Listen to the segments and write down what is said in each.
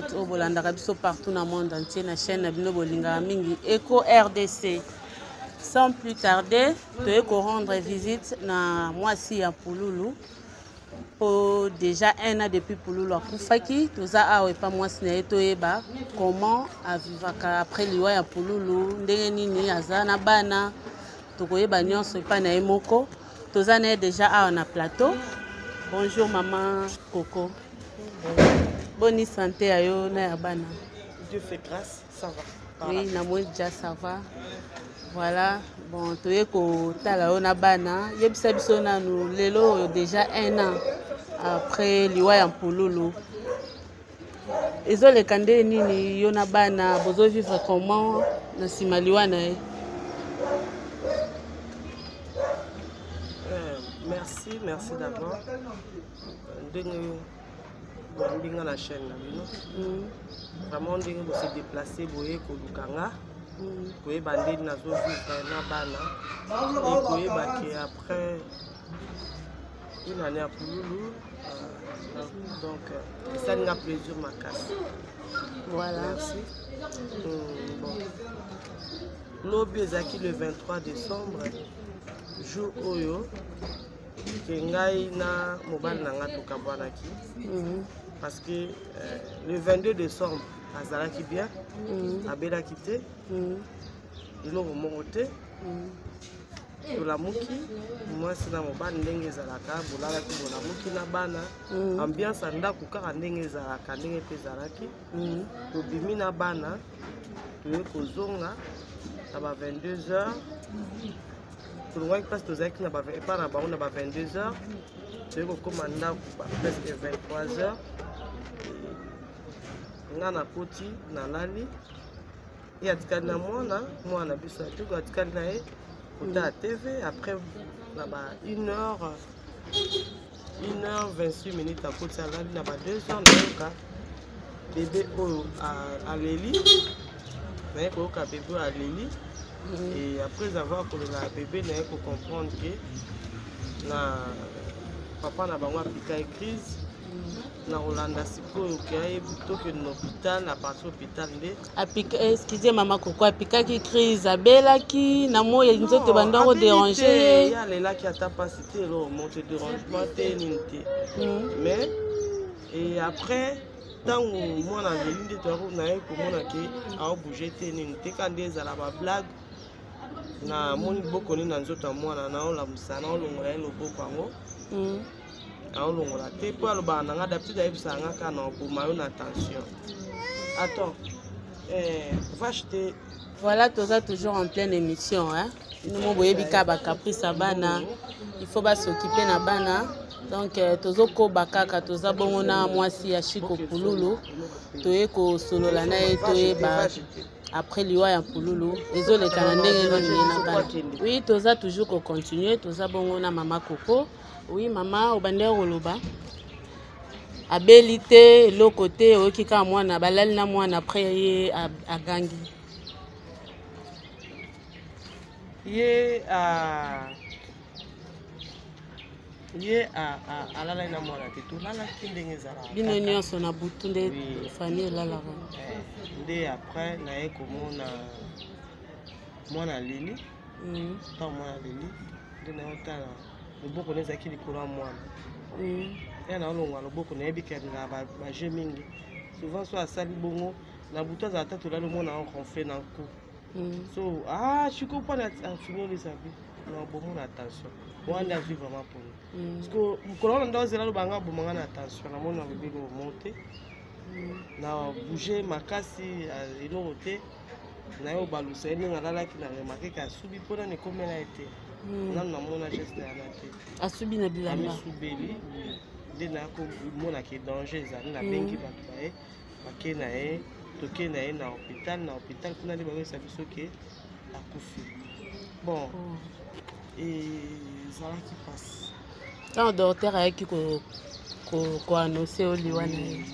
internautes oyo bolandaka biso partout na monde entier na chaîne na bino bolingaka mingi Echo RDC. Sans plus tarder, toye ko rendre visite na mwasi ya Pululu po déjà un an depuis Pululu akufaki, toza awa epa mwasi na ye toyeba comment avivaka après liwa ya Pululu, ndenge nini aza na bana, tokoyeba nyonso epa na ye moko. Toza na ye déjà awa na plateau. Bonjour maman Coco. Boni santé ya yo na ya bana? Dieu fait grâce, ça va. Oui, na moi déjà ça va. Voilà, bon toye kotala yo na bana, yebisa biso nanu lelo oyo déjà un an après liwa ya Mpululu. Ezoleka nde nini yo na bana bozo vivre comment na nsima liwa na ye? Merci, merci d'abord. Ndenge boyambi nga na chaîne na bino. Vraiment ndenge bo se déplacer boye koluka nga. Koyeba ndenge nazo vivre na bana. Et koyeba ke après une année ya Pululu, donc esali nga plaisir makasi. Voilà. Merci. Bon. Lobi ezalaki le 23 décembre, jour oyo ke ngai na mobali na nga tokabwanaki. Parce que le 22 décembre azalaki bien, abelaki te, eloko moko te. Tolamuki mwasi na mobali ndenge ezalaka, bolalaki bolamuki na bana, ambiance ya ndako kaka ndenge ezalaka, ndenge mpe ezalaki. Tobimi na bana, toye kozonga na ba 22 heures. Tolongwaki place tozalaki na ba epai na bango na ba 22 heures, toye kokóma ndako ba presque 23 heures. Nga nakoti nalali, ye atikali na mwana, mwana biso atuku atikali na ye kotala TV. Après na ba 1 heure, 1 heure 26 minutes akoti alali. Na ba 2 heures nayoka bebe oyo aleli, naye koyoka bebe oyo aleli. Et après avoir kolela bebe, naye kocomprendre ke na papa na bango apika ye crise. Na kolanda sikoyo ke ayebi tokende na hôpital, na parti hôpital nde Apika, excusez mama Koko, apikaki crise, abelaki na moi nzoto ebanda kodéranger ye? Ye alelaki ata mpasi te, eloko moko te, dérangement te, nini te. Mais et après ntango mwana aleli nde toyako naye komona ke aobouge te, nini te, ka nde ezala bablague. Namoni loboko nini na nzoto ya mwana, naolamusa, naolongola ye loboko yango, aolongola te mpo alobaka na nga. D'habitude ayebisaka nga kaka na oboma yo na tension. Attends, vache te. Voilà, toza toujours en pleine émission, hein. Bino mo boyebi kaka bacaprice ya bana, il faut bas'occuper na bana. Donc tozokoba kaka, toza bongo na mwasi ya Chiko Pululu, toye kosolola na ye, toyeba après liwa ya Pululu ezoleka na ndenge nini ye na bana. Oui, toza toujours kocontinue, toza bongo na mama Koko. Oui mama, obandeki koloba abeli te, eloko te, oyoki kaka mwana balali na mwana, après ye agangi. Ye ye alalaki na mwana te, tolalaki ndenge ezalaka. Bino nyonso na butu nde famille elalaka. Nde après naye komona mwana aleli. Ntango mwana aleli nde nayotala loboko na ezalaki likolo ya mwana. Ya naolongwa loboko, nayebi ke alingaka bajeu mingi. Souvent so asali bongo na butu, azala ta tolali, omona aronfle na nku. So ah, sikoyo mpona afinoli ezabi na bomo na attention wana nde azwi vraiment poni, parce que mokolo wana nde ozela lobanga abomanga na attention. Namoni alobi eloko moko te, na bouge makasi, eloko te. Naye obalusa ye ndenge alalaki, na remarke ke asubi mpo nani ekomela ye te. Nanu namona geste yana te. Asubi na bilamba. Amisubeli nde naya komona ke danger ezali. Nabengi bato baye, bake na ye, toke na ye na hôpital. Na hôpital kuna nde bakoyebisa biso ke akufi. Bon, ezalaki mpasi. Ntango docteur ayaki koannonce yo liwa na ye,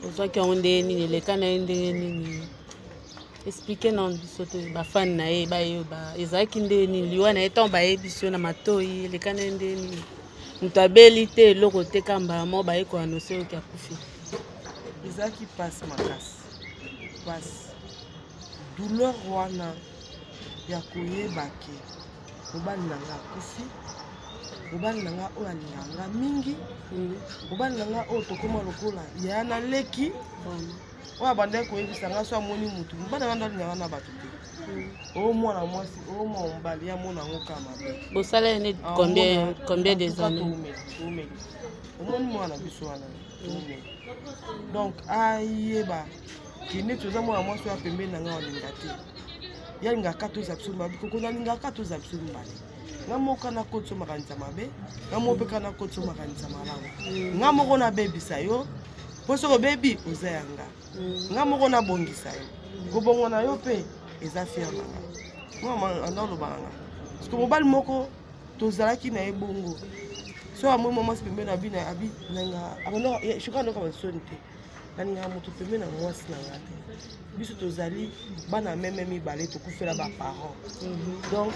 ozwaki yango ndenge nini? Eleka na ye ndenge nini? Explique nano biso te, bafani na ye bayeba ezalaki ndenge nini liwa na ye. Ntango bayebi yo na matoi, eleka na ye ndenge nini? Moto abeli te, eloko te, ka mbala moko baye koannonce oyoki akufi. Ezalaki mpasi makasi, mpasi, douleur wana ya koyeba ke mobali na nga akufi, mobali na nga oyo alingaka nga mingi, mobali na nga oyo tokóma lokola yaya na leki, oyo abandaki koyebisa nga so amoni mutu, mobali na nga ndo alingaka na bato te. O mwana mwasi, o mwana mobali, ya mona yango kaka mabe. Bosala ye combien des années? Toumeli. Omoni mwana biso wana, toumeli. Donc ayeba ke neti oza mwana mwasi oyo pembeni na nga, olinga te, ye alingaka toza biso mibale. Koko, nalingaka toza biso mibale. Nga moko nakotisa makanisa mabe, nga moko mpe ka nakotisa makanisa malamu. Nga moko nabebisa yo, mpo soki obebi, oza ya nga. Nga moko nabongisa yo, kobongo na yo mpe eza fier na nga. Mwa anda olobaka nga, parce que mobali moko tozalaki na ye bongo, so amoi mwa mwasi pembeni, abi abi nanga shuka ndoka basoni te, nalingaka moto pembeni na mwasi na nga te. Biso tozali bana meme mibale, tokufela baparent, donc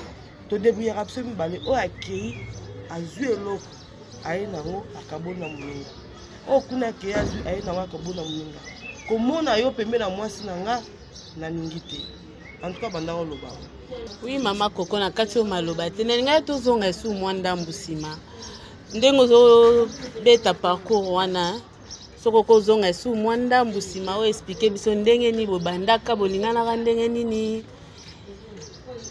todébrouillaka biso mibale. Oyo akei azwi eloko, aye nango, akaboli na moninga. Oyo kuna akei azwi, aye nango, akaboli na moninga. Komona yo pembeni na mwasi na nga, nalingi te. En tout cas, banda oloba. Oui, mama Koko, na kati oyo maloba te, nalingaki tozonga esu mwa ndambu nsima, ndenge ozobeta parcours wana. Soki okozonga esu mwa ndambu nsima, oyo expliquer biso ndenge nini bobandaka, bolinganaka ndenge nini,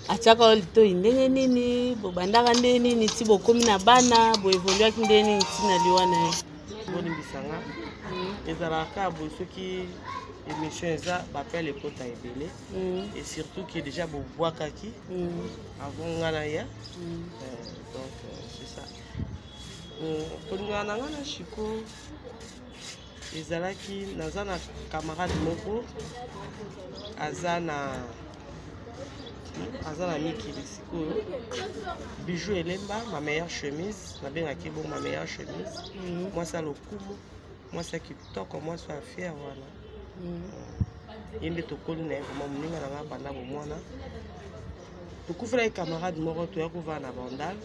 atiaka oyo litoi ndenge nini, bobandaka ndenge nini ti bokomi na bana, boévoluaki ndenge nini ti na liwa na ye. Bolimbisanga, ezalaka kaka boye. Soki émission eza, bapele ekota ebele, et surtout que déjà bobwakaki avant nga na ya. Donc c'est ça. Kolingana na nga na Chiko ezalaki, naza na camarade moko aza na mikili sikoyo, Bijou Elemba, ma meilleure chemise, nabengaki bongo, ma meilleure chemise. Mwasi ya lokumu, mwasi ya kitoko, mwasi ya fier wana. Ye nde tokoli na ye vraiment, moninga na nga banda bomwana. Tokufelaki camarade moko, toya kovanda na Bandal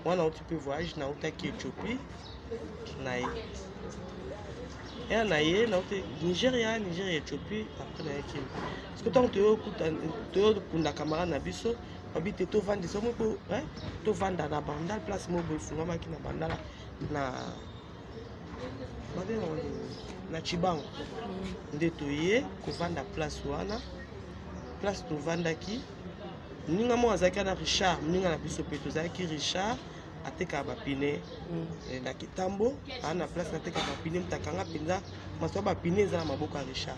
wana. Auti mpe voyage, nautaki Éthiopie na ye, ya na ye nauti Nigeria, Nigeria, Éthiopie, après nayaki. Parce que ntango toyokunda camarade na biso, babi te tovandisa moko, tovanda na Bandal, place moko boye efungamaki na Bandala, na babengaka na Cibango. Nde toye kovanda place wana. Place tovandaki, moninga moko azalaki na Richard, moninga na biso mpe tozalaki. Richard atekaka bapine na Kitambo, aa na place natekaka bapine. Moto akanga mpenza maso ya bapine eza na maboko ya Richard.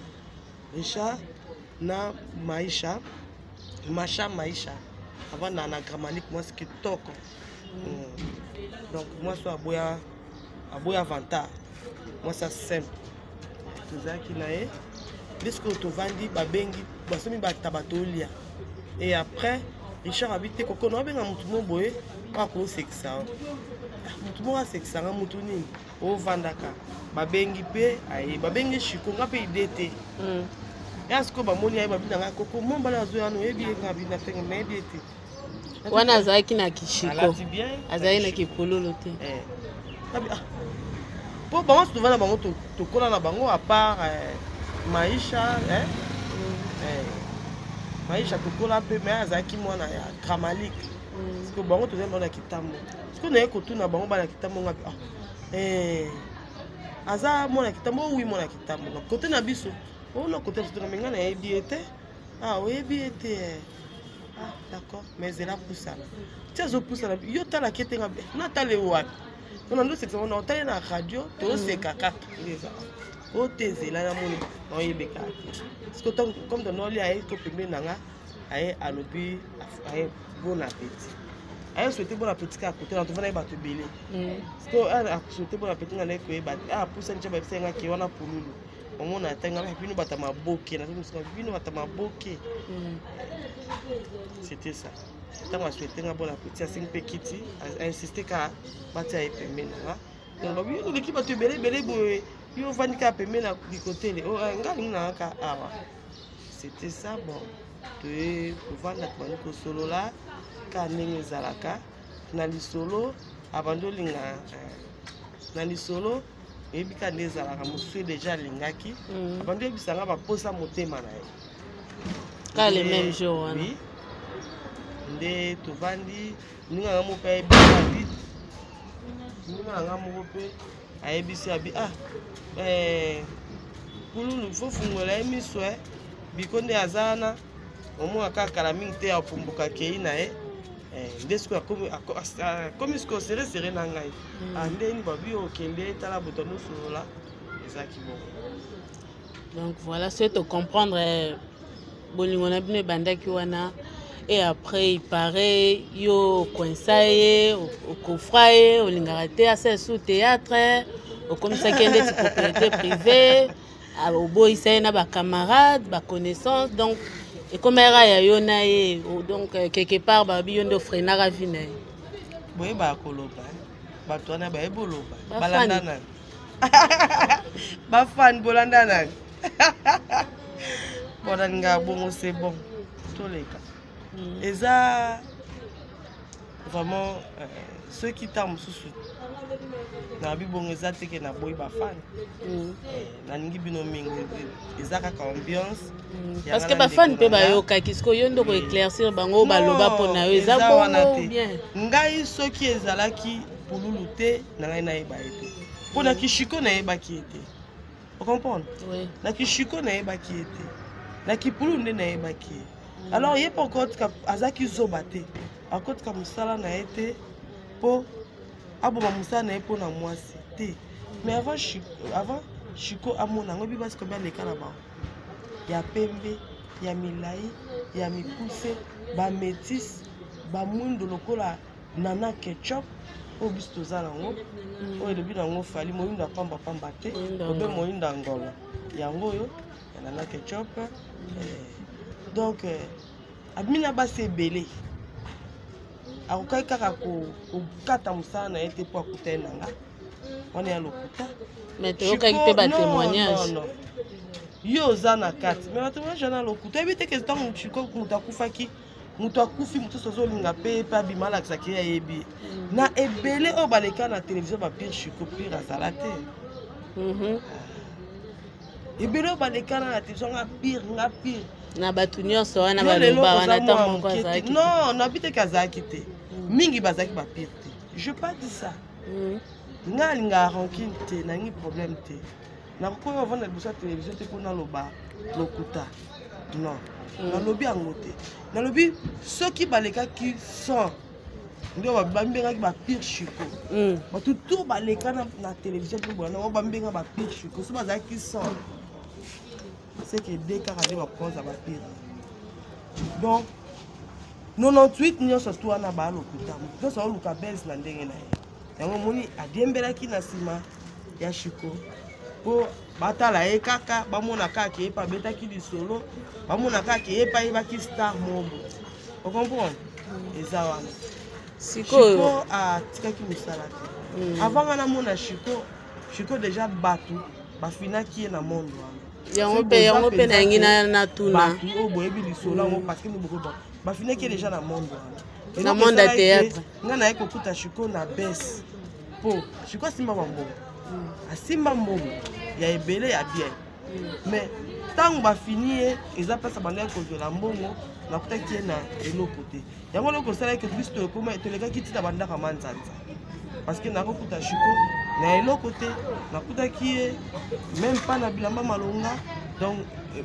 Richard na Maisha, Masha, Maisha avandaka na Gramalik, mwasi kitoko. Donc mwasi oyo aboya, aboya vantard, mwasi ya simple. Tozalaki na ye nde sikoyo tovandi, babengi, basomi bataba, tolia. Et après Richard abi te, Koko, naobenga motu mo boye oyo akosekisa yo. Motu moko asekisanga, motu nini ovandaka? Babengi mpe aye, babengi Chiko, nga mpe ide te. Ya sikoyo bamoni aye, babi na ngai, Koko, mo mbala azoya wana, oyebi ye? Nga bi na tenga, nayebi ye te. Wana azalaki na kishiko, azalaki na kipululu te. Mpo bango tovanda, bango tokola na bango, à part Maisha, Maisha tokola mpe, mais azalaki mwana ya Gramalik. Parce que bango tozali bango na Kitambo. Parce que naye kotuna bango bana Kitambo, nga aza mwana Kitambo? Oui, mwana Kitambo, kote na biso ona, kote na biso. Me nga nayebi ye te. Ah, oyebi ye te? Ah, d'accord, mais ezela pusana ti azopusana, yo talaki ete nga natala wapi? Mpona ndo osekisa ngo, otali na radio, toseka kaka nde eza o te. Ezela namoni naoyebeka te, parce que comme tonoli aye to pembeni na nga, aye alobi, aye bon appétit, aye souhaité bon appétit kaka kote na tovanda ye bato ebele. Parce que asouhaité bon appétit, nga naye koyeba te. Apusani tia, bayebisa nga ke wana pululu. Omona ata nga, bino bato maboke, nazomosuka bino bato maboke. C'était ça. Ntango asouhaité nga bon appétit, asengi mpe kiti, ainsiste kaka batia ye pembeni na nga. Babi, yo oleki bato ebele ebele boye, yo ovandi kaka pembeni na bikotele? Nga alingi na nga kaka awa. C'était ça. Bon, toye kovanda, tobandi kosolola kaka ndenge ezalaka na lisolo. Abandi olinga na lisolo. Oyebi kaka nde ezalaka, mosusu deja alingaki. Abandi oyebisa nga baposa motema na ye. Kaka le même jour wana? Oui. Nde tovandi, moninga na nga moko mpe ayebisi abi, moninga na nga moko mpe ayebisi abi: "Ah, pululu, fo fungola ye miso biko nde aza wana, omona kaka kala mingi te apumbuka akei na ye." Nde sikoyo akomi sikoyo sere sere na ngai. Ah, ndeni babi okende tala boto anosolola, ezalaki bongo. Donc voilà, c'est to comprendre bolingo na bino ebandaki wana. Et après, il paraît yo okoinsa ye, okofra ye, olingaka te asala sous théâtre, okomisaki ye ndeti propriété privée, oboyisa ye na bacamarade, baconnaissance. Donc ekomaka ya yo na ye. Donc quelque part babi yo nde ofreinaka vie na ye. Boyebaka koloba, bato wana bayebi oloba. Balanda nani? Bafani bolanda nani? Bon, nalingaka bongo, c'est bon, toleka. Eza vraiment soki ntango mosusu nayebi bongo, eza teke naboyi bafani. Nalingi bino mingi, eza kaka ambiance. Parce que bafani mpe bayokaki. Sikoyo yo nde koéclaircir bango, baloba mpo na yo, eza bongo bien? Ngai soki ezalaki pululu te, na ngai nayeba ye te, mpo na kishiko nayebaki ye te, ocomprendre? Na kishiko nayebaki ye te, na kipululu nde nayebaki ye. Alors ye mpo akotika, azalaki zoba te, akotika mosala na ye te mpo aboma mosala na ye mpo na mwasi te. Mais avant Chiko amona yango, ebi basi komi aleka na bango ya pembe, ya milai, ya mikuse, bamétis, bamwindo lokola Nana Ketchup oyo biso toza nango, oyo elobi nango Fali, moyindo ya pambapamba te, obe moyindo ya ngolo, yango oyo ya Nana Ketchup. Donc abimi na basi ebele, akokaki kaka kokata mosala na ye te mpo akuta ye na nga wana ya lokuta. Mais toyokaki mpe batémoignage. Yo oza na kati, mais batémoignage wana lokuta. Oyebi te ke ntango moto akufaki, moto akufi, mosusu azolinga mpe abima, alakisaki ye ayebi ye. Na ebele oyo baleka na télévision, bapire Chiko, pire azala te. Ebele oyo baleka na télévision, nga pire, nga pire. Na bato nyonso wana baloba wana, ata moko azalaki? Non, nabi teke azalaki te. Mingi bazalaki bapire te, je pas dit ça. Nga alingaka rancune te, nangi problème te. Nakoki oyo avanda liboso ya télévision te mpo naloba lokuta, non. Nalobi yango te. Nalobi soki balekaki 100 nde bambengaki bapire Chiko. Bato to baleka na télévision mpe boya nango, bambenga bapire Chiko, so bazalaki 100, c'est que de kaka nde bakonza bapire. Donc 98 nyonso tu wana baalokuta, nyonso aoluka bese na ndenge na ye. Yango omoni adiembelaki na nsima ya Chiko mpo batala ye kaka, bamona kaka ye mpe abetaki lisolo, bamona kaka ye mpe ayebaki star mobo, ocomprendre? Eza wana. Sikoyo atikaki mosala te. Avant nga namona Chiko, Chiko déjà bato bafinaki ye na monde wana. Yango mpe nayangi natuna. Bato oyo boyebi lisolo yango, parce que bafinaki ye déjà na monde wana. Na monde ya théâtre. Nga naye kokuta Chiko na bese, mpo Chiko asimba bambongo, asimba mbongo ya ebele ya bien. Mais ntango bafini ye, eza mpasi, abandaki kozwela mbongo, nakutaki ye na eloko te. Yango eloko esalaki biso tolekaki ntina bandaka manzanza, parce que nakokuta Chiko na eloko te, nakutaki ye même pas na bilamba malonga. Donc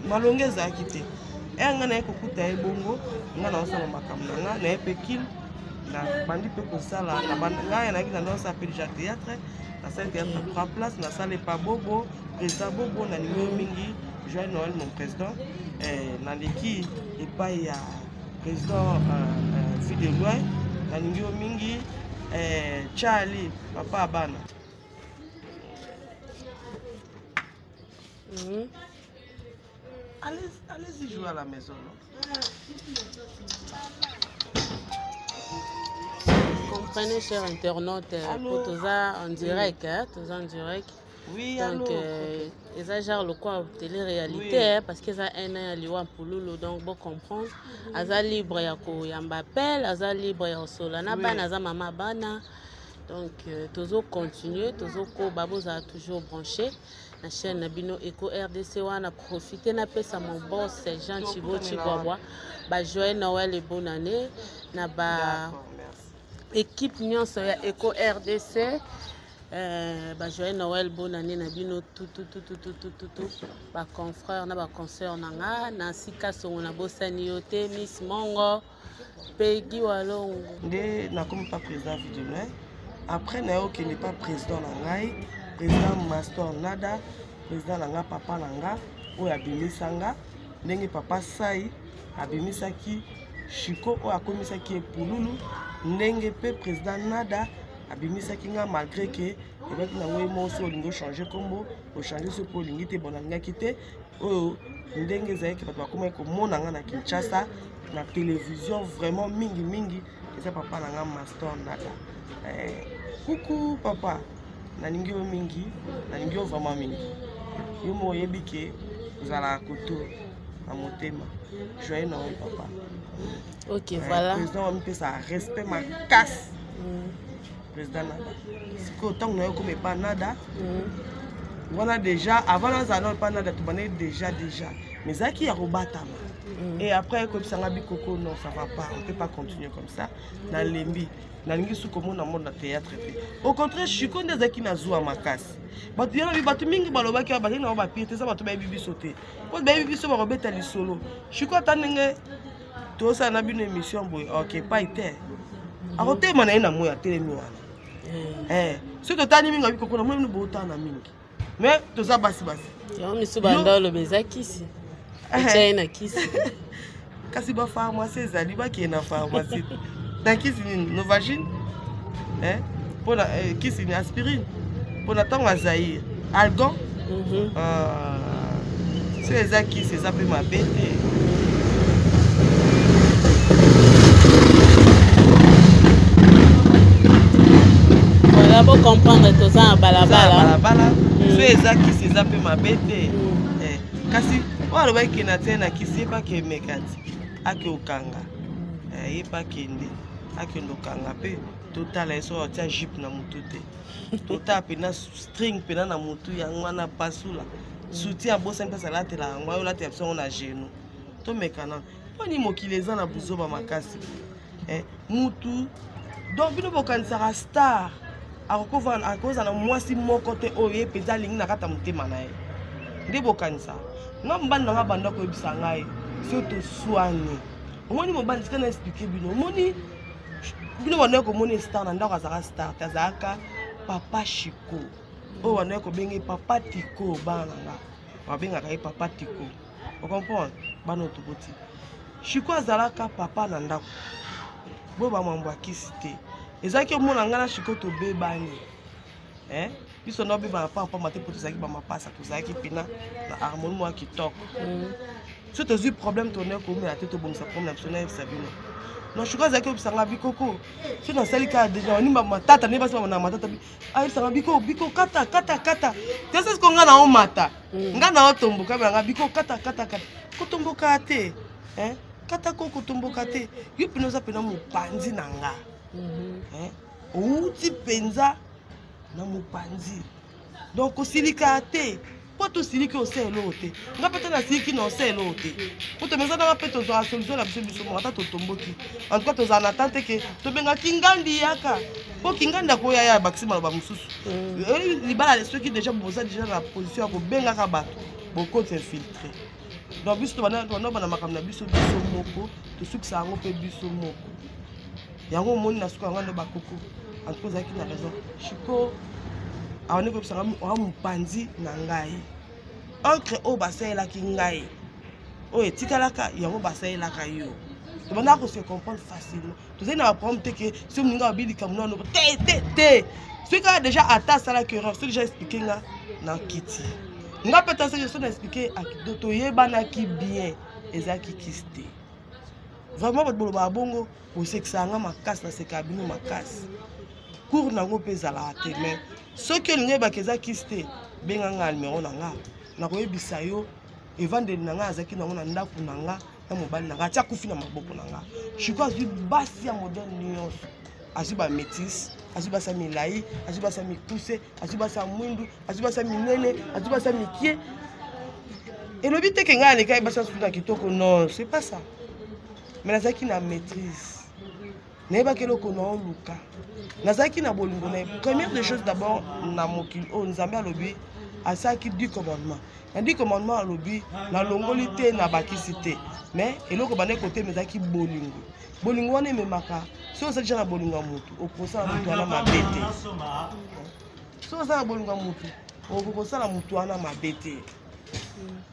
malonga ezalaki te. Eya ngai naye kokuta ye bongo, ngai naosala makambo na ngai, naye mpe kile, nabandi mpe kosala. Ngai nayaki na ndosala mpe déjà théâtre, nasali théâtre trois places, nasala epa Bobo, président Bobo, nalingi yo mingi, joyeux Noël mon président. Naleki epai ya président Fille de Loin, nalingi yo mingi, Charlie, papa ya bana. Allez, allez-y jouer à la maison, non? Comprenez, chers internautes, po toza en direct, hein, toza en direct. Oui. Donc eza genre lokwa télé-réalité, oui. Parce que eza un an ya liwa Mpululu, donc bo comprendre, aza libre ya koyamba appel, aza libre ya kosola na bana, aza mama bana. Donc tozo continuer, tozo koba, bozala toujours branché na chaîne na bino Eco RDC. Wana profiter napesa mon boss Jean Chibo Chibwabwa ba joyeux Noël et bonne année na ba équipe nyonso ya Eco RDC. Ba joyeux Noël, bonne année na bino tout tout tout tout tout tout tout tout, ba confrères na ba consoeurs na nga na sika songo na bosani yo te, Miss Mongo Peggy Walongo. Nde nakomi pa président Vue de Loin. Après naye okende pa président na ngai, président Master Nada, président na nga, papa na nga oyo abimisa nga ndenge papa Sai abimisaki Chiko oyo akomisaki ye pululu, ndenge mpe président Nada abimisaki nga, malgré ke ebaki nango ye moko. So olingi ochange nkombo, ochange, so mpo olingi te, bon, nalingaki te. Oyo ndenge ezalaki, bato bakomaki komona nga na Kinshasa na télévision vraiment mingi mingi, eza papa na nga Master Nada. Kuku papa, nalingi yo mingi, nalingi yo vraiment mingi. Yo moko oyebi ke ozalaka koto na motema. Joyeux Noël, papa. Ok, voilà. Président wamipesa respect makasi, président Nada. Sikoyo ntango na yo koma epa Nada wana, déjà avant nazala nano epa Nada, tobandaki déjà, mais ezalaki ya kobatama. Et après ekoyebisanga bikoko: non, ça va pas, on peut pas continuer comme ça, nalembi, nalingi su komona monde na théâtre te. Au contraire, Chiko nde azalaki na zuwa makasi. Bato yana, bato mingi balobaki awa, bazalaki nango bapire te. Eza bato bayebi biso te, po bayebi biso bakobeta lisolo. Chiko, ata ndenge tosala na bino émission boye, ok, pai te, akotema na ye na moi, atelemi wana. Soki totani mingi, abi koko na moi bino bootana mingi, mais toza basi basi. Yango misu banda oloba eza kisi, etya ye na kisi. Kasi bapharmacie ezali, bakende na pharmacie na kisi nini, Novagine mpona kisi ni aspirine mpona ntango ya Zaire, Algon. So eza kisi, eza mpe mabe te. Voilà, bocomprendre, toza na balabala. Balabala. So eza kisi, eza mpe mabe te. Kasi oyo alobaki na te na kisi, ye mpe akemeka ti ake okanga, ye mpe akende okanga mpe totala ye soki atia jupe na motu te. Totala mpena string mpena na motu yango wana, pasula soutien abosani mpasi alatela yango, ayo olatela biso yango na genou. Tomeka nano mponi mokili eza na buzoba makasi. Mutu donc bino bokanisaka star akozala na mwasi moko te oyo ye mpenza alingi na kati ya motema na ye. Nde bokanisa nga mobali na nga banda koyebisa ngai so toswani. Omoni mobali, tika na expliquer bino. Omoni bino bandaki komona star na ndako, azalaka star te, azalaka papa Chiko oyo bandaki kobenge papa Tiko. Bana na nga babengaka ye papa Tiko, ocomprendre? Bana oyo tokoti, Chiko azalaka papa na ndako. Boyo bamambo ya kisi te. Ezalaki omona ngai na Chiko tobebani, biso nde obebana pampamba te, mpo tozalaki bamapasa, tozalaki mpena na harmonie moko ya kitoko. So tozwi problème, tone komela te, tobongisa problème na biso. Nayebisa bino, non, Chiko azalaki oyebisanga bikoko so nasali kaka déjà oni matata nde basi na matata, ayebisanga biko biko kata kata kata te. So siko ngai na omata, ngai na otomboka, belanga biko kata kata kata, kotomboka te, kata ko kotomboka te. Yo mpena oza mpena mopanzi na nga, outi mpenza na mopanzi, donc kosilika te, mpo tosiliki osala eloko te. Nga mpe te nasiliki na osala eloko te, mpo tomeza nanga mpe tozwaka solution na biso biso moko. Ata totomboki, en tout cas tozala na tan te ke tobenga Kingandi yaka, mpo Kingandi akoya ya bakisi maloba mosusu. Libala soki déjà boza déjà na position ya kobengaka bato, bokoti infiltré. Donc biso tobanda makambo na biso biso moko, tosukisa yango mpe biso moko. Yango omoni na suka yango nde bakoko. En tout cas ozalaki na raison, Chiko awandi koyebisanga oa mopanzi na ngai. Encre oyo basalelaki ngai, oyo etikalaka, yango basalelaka yo. Tobandaka kose comprendre facilement, tozali na baproblème te ke soki moninga babi likambo nano te te te. Soki kaka déjà ata asalaki erreur, soki déjà expliquer nga na kiti, nga mpe ata so na expliquer, toyebanaki bien, ezalaki kisi te. Vraiment, bato bolobaka bongo, bosekisaka nga makasi, nasekaka bino makasi. Cour nango mpe ezalaka te, mais soki olingi oyebaka eza kisi te, benga nga numero na nga, nakoyebisa yo evandeli na nga azalaki nango na ndako na nga na mobali na nga atia akufi na maboko na nga. Chiko azwi basi ya modèle nyonso, azwi bamétis. Azwi basi ya milai, azwi basi ya mikuse, azwi basi ya mwindu, azwi basi ya minene, azwi basi ya mikie. Elobi te ke ngai alekaki basi ya na kitoko, non, c'est pas ça. Mais nazalaki na maîtrise, nayebaki eloko na oluka, nazalaki na bolingo na ye. Première des choses d'abord, na mokili oyo Nzambe alobi, asalaki 10 commandement. Na 10 commandement alobi, nalongoli te, nabakisi te. Mais eloko bandaki kotema ezalaki bolingo. Bolingo wana ememaka, soki oza deja na bolingo ya motu, okosala motu wana mabe te. Soki oza na bolingo ya motu, okokosala motu wana mabe te,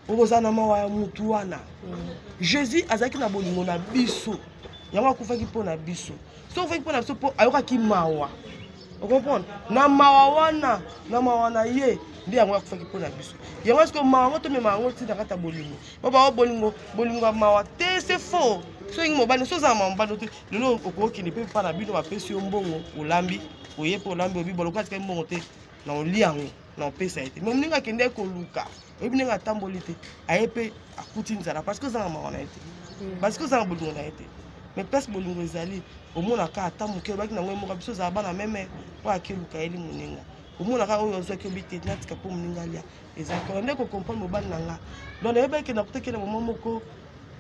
okozala na mawa ya motu wana. Jésus azalaki na bolingo na biso, yango akufaki mpo na biso. Soki akufaki mpo na biso, mpo ayokaki mawa, ocomprendre? Na mawa wana, na mawa na ye nde yango akufaki mpo na biso. Yango sikoyo mawa yango tomema yango ntina kati ya bolingo. Bo bao bolingo, bolingo ya mawa te, c'est faux. So olingi mobali, so ozala mobali te, lelo okokende mpe mpa na bino, bapesi yo mbongo, olambi, oye mpe olambi, obi boloka atikali mbongo te na olia yango na opesa ye te. Mais moninga akende koluka, oyebi ndenge atamboli te, aye mpe akuti nzala, parce que oza na mawa na ye te, parce que oza na bolingo na ye te. Mais place bolingo ezali, omonaka ata moke olobaki nango emoka biso ozala bana meme oyo akeluka yeli moninga, omonaka oyo ozwaki obi te, natika mpo moninga alia. Ezalaka nde kocomprendre mobali na nga. Donc nayebaki nakutaki na moment moko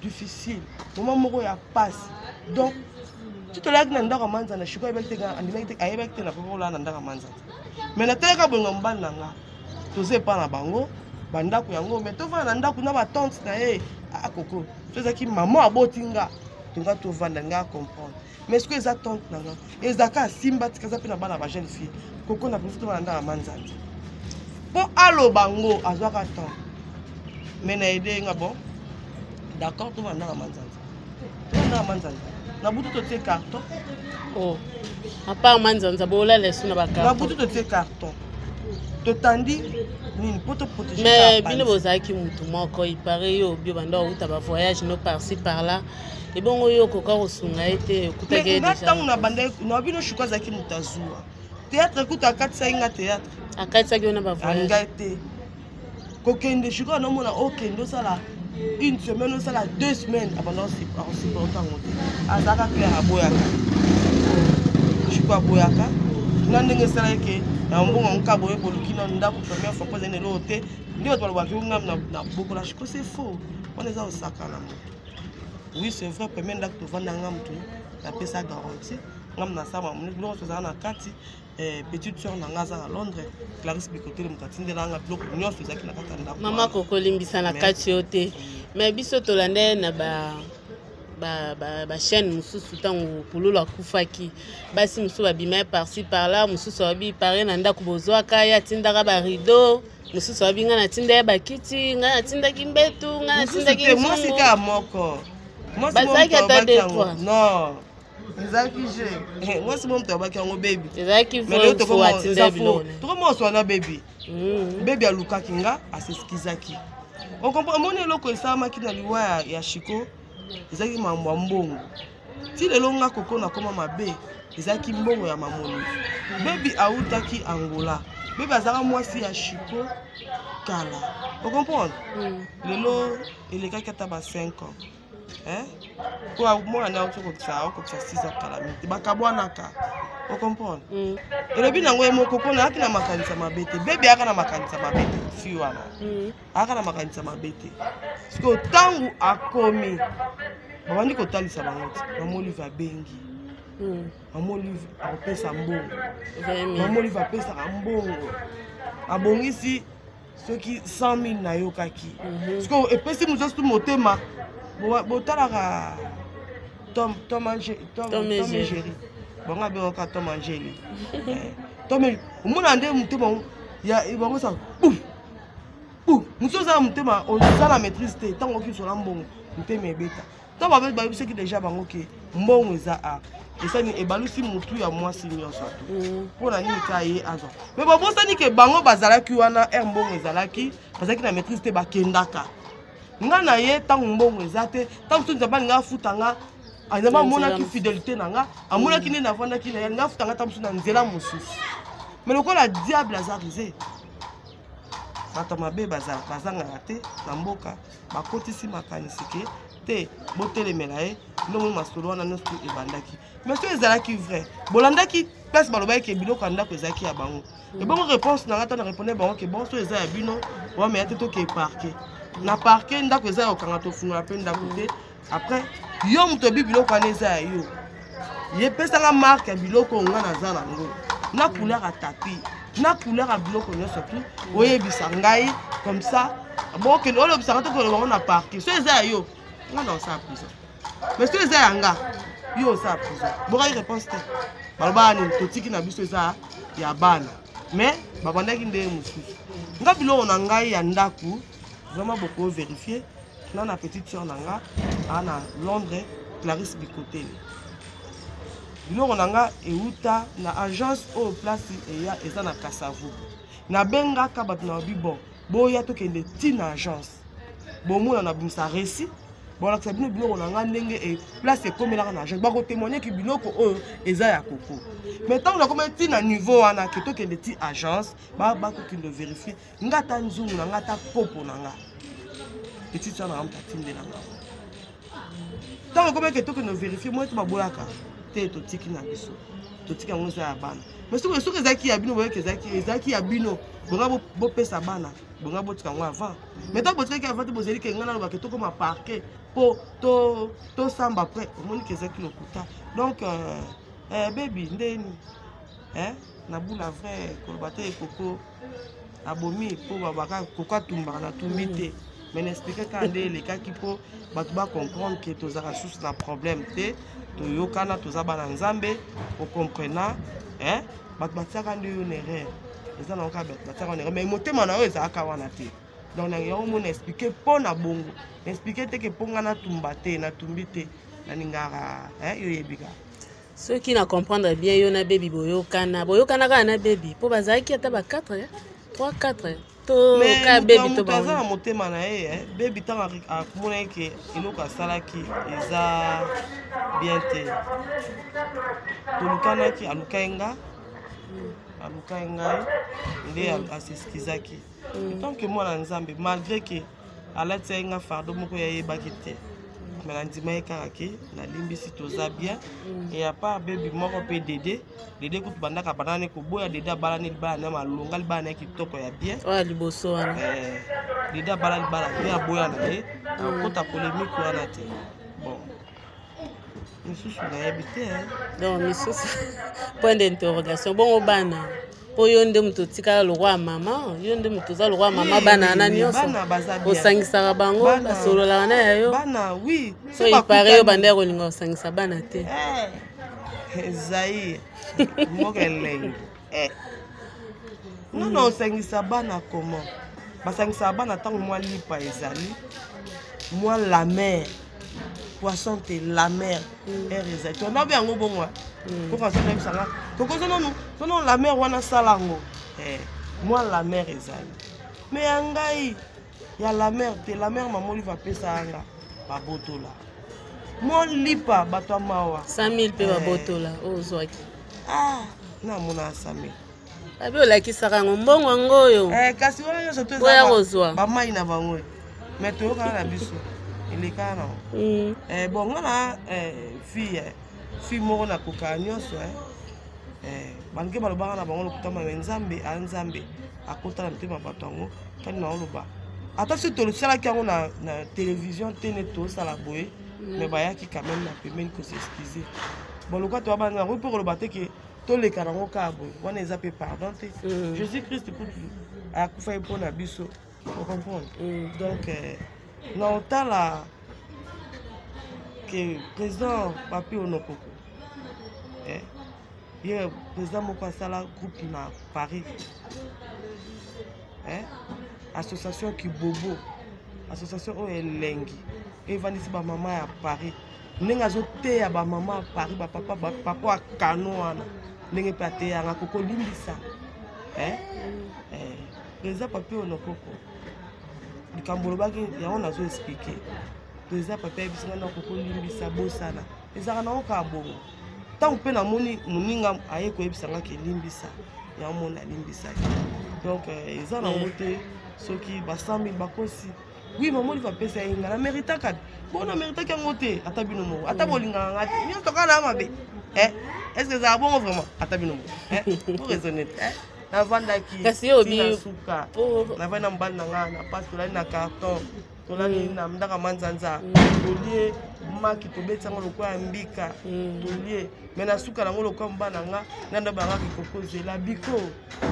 difficile, moment moko ya pasi. Donc ti tolalaki na ndako ya manzana, shiko ayebaki te, andimaki te, ayebaki te nakoki kolala na ndako ya manzana. Mais natalaka bolingo ya mobali na nga, toza epa na bango bandako yango, mais tovanda na ndako na batante na ye akoko. So ezalaki mama aboti nga, tonga tovanda, nga comprendre. Mais soki eza tante na nga, ezalaka asimba tika, aza mpe na bana ba jeune fille, koko na préfère tovanda ndako ya manzanza mpo aloba ngo azwaka temps. Mais na aide nga, bon, d'accord, tovanda ndako ya manzanza, tovanda ndako ya manzanza. Na butu totie carton. Oh. À part manzanza, bolala esu na na bacarton? Butu totie carton, totandi nini mpo toprotéger. Mais bino bozalaki mutu moko, ipare yo obi obanda outa bavoyage no par-ci par-là, ebongo yo okoka kosunga ye te? Okutaki ye nga ntango déjà? Na bandaki na bino, shuka azalaki moto azuwa théâtre, ekuta akatisaki nga théâtre. Akatisaki yo na bavoyage? Alingai te kokende. Sikoyo nomona okende osala une semaine, osala 2 semaines, abanda akosupporte yango te. Azalaka clair, aboyaka. Sikoyo aboyaka na ndenge esalaki ke na mbongo yango kaka boye, boluki na ndako première fois mpo ezali na eloko te. Nde bato balobaki ngam na bokola siko, c'est faux. Wana eza kosakana moto. Oui, c'est vrai, premier ndako tovanda, nga motu napesa garantie, ngam nasala biloko tozala na kati. Petite sœur na nga aza na Londres, Clarisse Bikotele, moto atindela nga biloko nyonso ezalaki na kati ya ndako. Mama, kokolimbisa na kati yo te, mais biso tolanda ye na ba bachaîne mosusu. Ntango Pululu akufaki, basi mosusu babima ye par-ci par-là, mosusu babi pare na ndako bozwaka ye, atindaka barideau, mosusu babi ngai natinda ye bakiti, ngai natindaki mbetu, ngai mosusu natindaki te, mwasi nzungu. Kaka moko mwasi mo Bazalaki moto ata abaki deux, yango. trois. Non, ezalaki je mwasi mo moto abaki yango, bebi. Ezalaki Mais lelo fo atinda ye biloko. tokoma oswana bebi. Bebi alukaki nga, aseskizaki. Ocomprend? Omoni eloko esalamaki na liwa ya Shiko, ezalaki mambo ya mbongo. Ti lelo nga koko nakoma mabe, ezalaki mbongo ya mamoni. Bebi autaki Angola, bebi azalaka mwasi ya Shiko kala, ocomprendre? Lelo elekaki ata ba 5 ans, hein? Po mwana auti kokisa, akokisa 6 ans kala mingi te, bakabwanaka, ocomprendre? Elobi nango ye moko mpo nayaki na makanisa mabe te. Bebi ayaka na makanisa mabe te, fi wana ayaka na makanisa mabe te. Sikoyo ntango akomi, babandi kotalisa bango ti Mama Olive abengi. Mama Olive akopesa mbongo. 20 000. Mama Olive apesaka mbongo, abongisi soki 100 000 nayokaki. Sikoyo epesi mosusu motema. Botalaka Tom, Tom et Tom et Jerry. Jerry. Bango abengaka Tom Angeli. Tom omona nde motema ya bango esaka buf buf. Mosusu oza na motema, oza na maîtrise te. Ntango oki osola mbongo, motema ebeta. Ntango bayebisaki déjà bango ke mbongo eza a esani, ebalusi motu ya mwasi nyonso atu. Mpo na nini ka ye azwa? Mais babosani ke bango bazalaki wana ere mbongo ezalaki, bazalaki na maîtrise te, bakendaka. Nga na ye, ntango mbongo eza te, ntango mosusu Nzambe alinga afuta nga, Nzambe amonaki fidélité na nga, amonaki nde navandaki na ye, alinga afuta nga ntango mosusu na nzela mosusu. Mais lokola diable aza rusé, bato mabe bazangaka te na mboka, bakotisi makanisi ke Te, botelemela ye. Ndongo masolo wana nyonso ebandaki, mais soki ezalaki vrai, bolandaki place balobaki ke biloko ya ndako ezalaki ya bango. Ebongo réponse na nga, ntango na répondre bango ke bon, so eza ya bino, wameya te, toke parquet. Na parquet, ndako eza ya kokanga, tofungola mpe ndako te. Après, yo moto oyebi biloko wana eza ya yo, yepesanga marque ya biloko oyo nga naza nango, na couleur ya tapis, na couleur ya biloko nyonso tu oyebisa ngai. Comme ça bokende olobisanga, tokoloba bango na parquet. So eza ya yo, nga na osala prison, mais so eza ya nga, yo osala prison. Bokaki réponse te. Balobaka nini? Totiki na biso, eza ya bana. Mais babandaki ndenge mosusu. Nga biloko na ngai ya ndako, vraiment boko vérifier na petite sœur na nga aa na Londres, Clarisse Bikotele. Biloko na nga euta na agence oyo, place eya eza na Kasavubu. Nabengaka bato na babi, bon, boya tokende ntina agence, bomona na bimisa récit, bolakisa bino biloko na nga ndenge place ekomelaka na agence. Bakotémoigne ke biloko oyo eza ya Koko. Mais ntango nakoma ntina niveau wana ke tokende ti agence, bakokende vérifier nga, ata nzungu na nga, ata kopo na nga, petite sœur na nga moto atindela nga. Ntango ekomaki tokende vérifier, moi ete baboyaka te, totiki na biso, totiki yango, eza ya bana. Mais soki ezalaki ya bino, boyaki ezalaki ya bino, bonga bopesa bana, bonga botika yango avant. Mais ntango botikaki avant te, bozali ke ngai nalobake tokoma parquet mpo tosamba. Après omoni ke ezalaki lokuta. Donc baby ndeni nabula vrai koloba te, Koko abomi mpo babaka Koko atumbaka, natumbi te, mais na expliquer kaka nde elekaki mpo bato bacomprendre ke tozalaka susu na problème te, toyokana, toza bana Nzambe. Ocomprena, bato batiaka nde yo na erreur, eza nango kaka bato batiaka na erreur, mais motema na yo ezalaka wana te. Donc na yango mo na expliquer mpo na bongo, na expliquer te ke mpo nga natumba te, natumbi te, nalingaka yo yebi kaka. Soki na comprendre bien, yo na Bebi boyokana, boyokana kaka na Bebi, mpo bazalaki ata ba 4, 3, 4 to ka Bebi to. Aza na motema na ye. Bebi, ntango amonaki ke eloko asalaki eza bien te, tolukanaki, alukai nga, alukai ngai nde as'excusaki tant que mwana Nzambe, malgré ke alatisaki nga fardeau moko yayebaki te, mais nandima ye kaka ke nalimbisi, toza bien. Et à part Bebi moko mpe Dede, Dede kutu bandaka bandani koboya. Dede abalani libala na malonga, libala na ye kitoko ya bien. Oyo liboso wana. Dede abala libala bien, aboya na ye, akota polémique wana te. Bon, misusu nayebi te. Donc misusu, point d'interrogation. Bongo bana, mpo yo nde moto otikala lokwa ya mama, yo nde moto oza lokwa ya mama, bana wana nyonso osangisaka bango, basololaka na ya yo? Bana, oui. So ipare yo banda ya kolinga kosangisa bana te. Zaire, mboka elengi. Nga na osangisa bana comment? Basangisaka bana ntango mwa lipa ezali, mwa la mer, poisson te, la mer aire ezali, to nabe yango bongo. Koko azonayebisanga, koko zononu sono la mer wana, sala yango mwa la mer ezali. Mais ya ngai ya la mer te, la mer mama Olive apesa yanga, babotola mwa lipa, bato ya mawa. 100 000 mpe babotola oyo ozwaki. Ah, namona 100 000. Abi olakisaka yango, mbongo yango oyo. Kasi wana nyonso to Boya kozwa. Bamai na bango, mais toyokaka na biso, elekaka nango. Bon, nga na fille moko nakokaka nyonso. Baluke balobaka na bango lokutama, mais Nzambe a Nzambe akota na mitema bato yango. Kani na oloba, ata soki tosalaki yango na télévision te, nde tosala boye, mais bayaki quand même na pembeni kos'excuser. Bon, lokola toya bana yango mpe koloba te ke toleka nango kaka boye, wana eza mpe pardon te. Jésus Christ kutu akufaki mpo na biso, ocomprendre? Donc na otala ke président Papi Onokoko, ye président moko asala groupe na Paris, association Kibobo, association oyo elengi evandisi bamama ya Paris, ndenge azoteya bamama ya Paris, bapapa, bapapa ya kano wana, ndenge mpe ateyanga kokolimbisa. Président Papi Onokoko, likambo olobaki yango nazo expliquer. Président Papi ayebisi nga na kokolimbisa, bosana, ezalaka nango kaka bongo. Ntango mpe namoni moninga aye koyebisa nga ke limbisa, yango moni alimbisaki. Donc eza nango te soki ba 100 000 bakosi. Oui, mama Olive apesa ye, nga na méritaka. Bona méritaki yango te, ata bino moko, ata bolingaka nga te, nyonso kaka na mabe. Eh, est-ce que ezala bongo vraiment? Ata bino moko. Eh, pour raisonner. Eh, navandaki kasi yo obi suka, navandi na mobali na nga na pasi, tolali na carton, tolali na ndaka manzanza, tolie maki, tobeti yango lokola ya mbika, tolie me na suka nango lokola mobali na nga nga nde bangaki koko zela biko,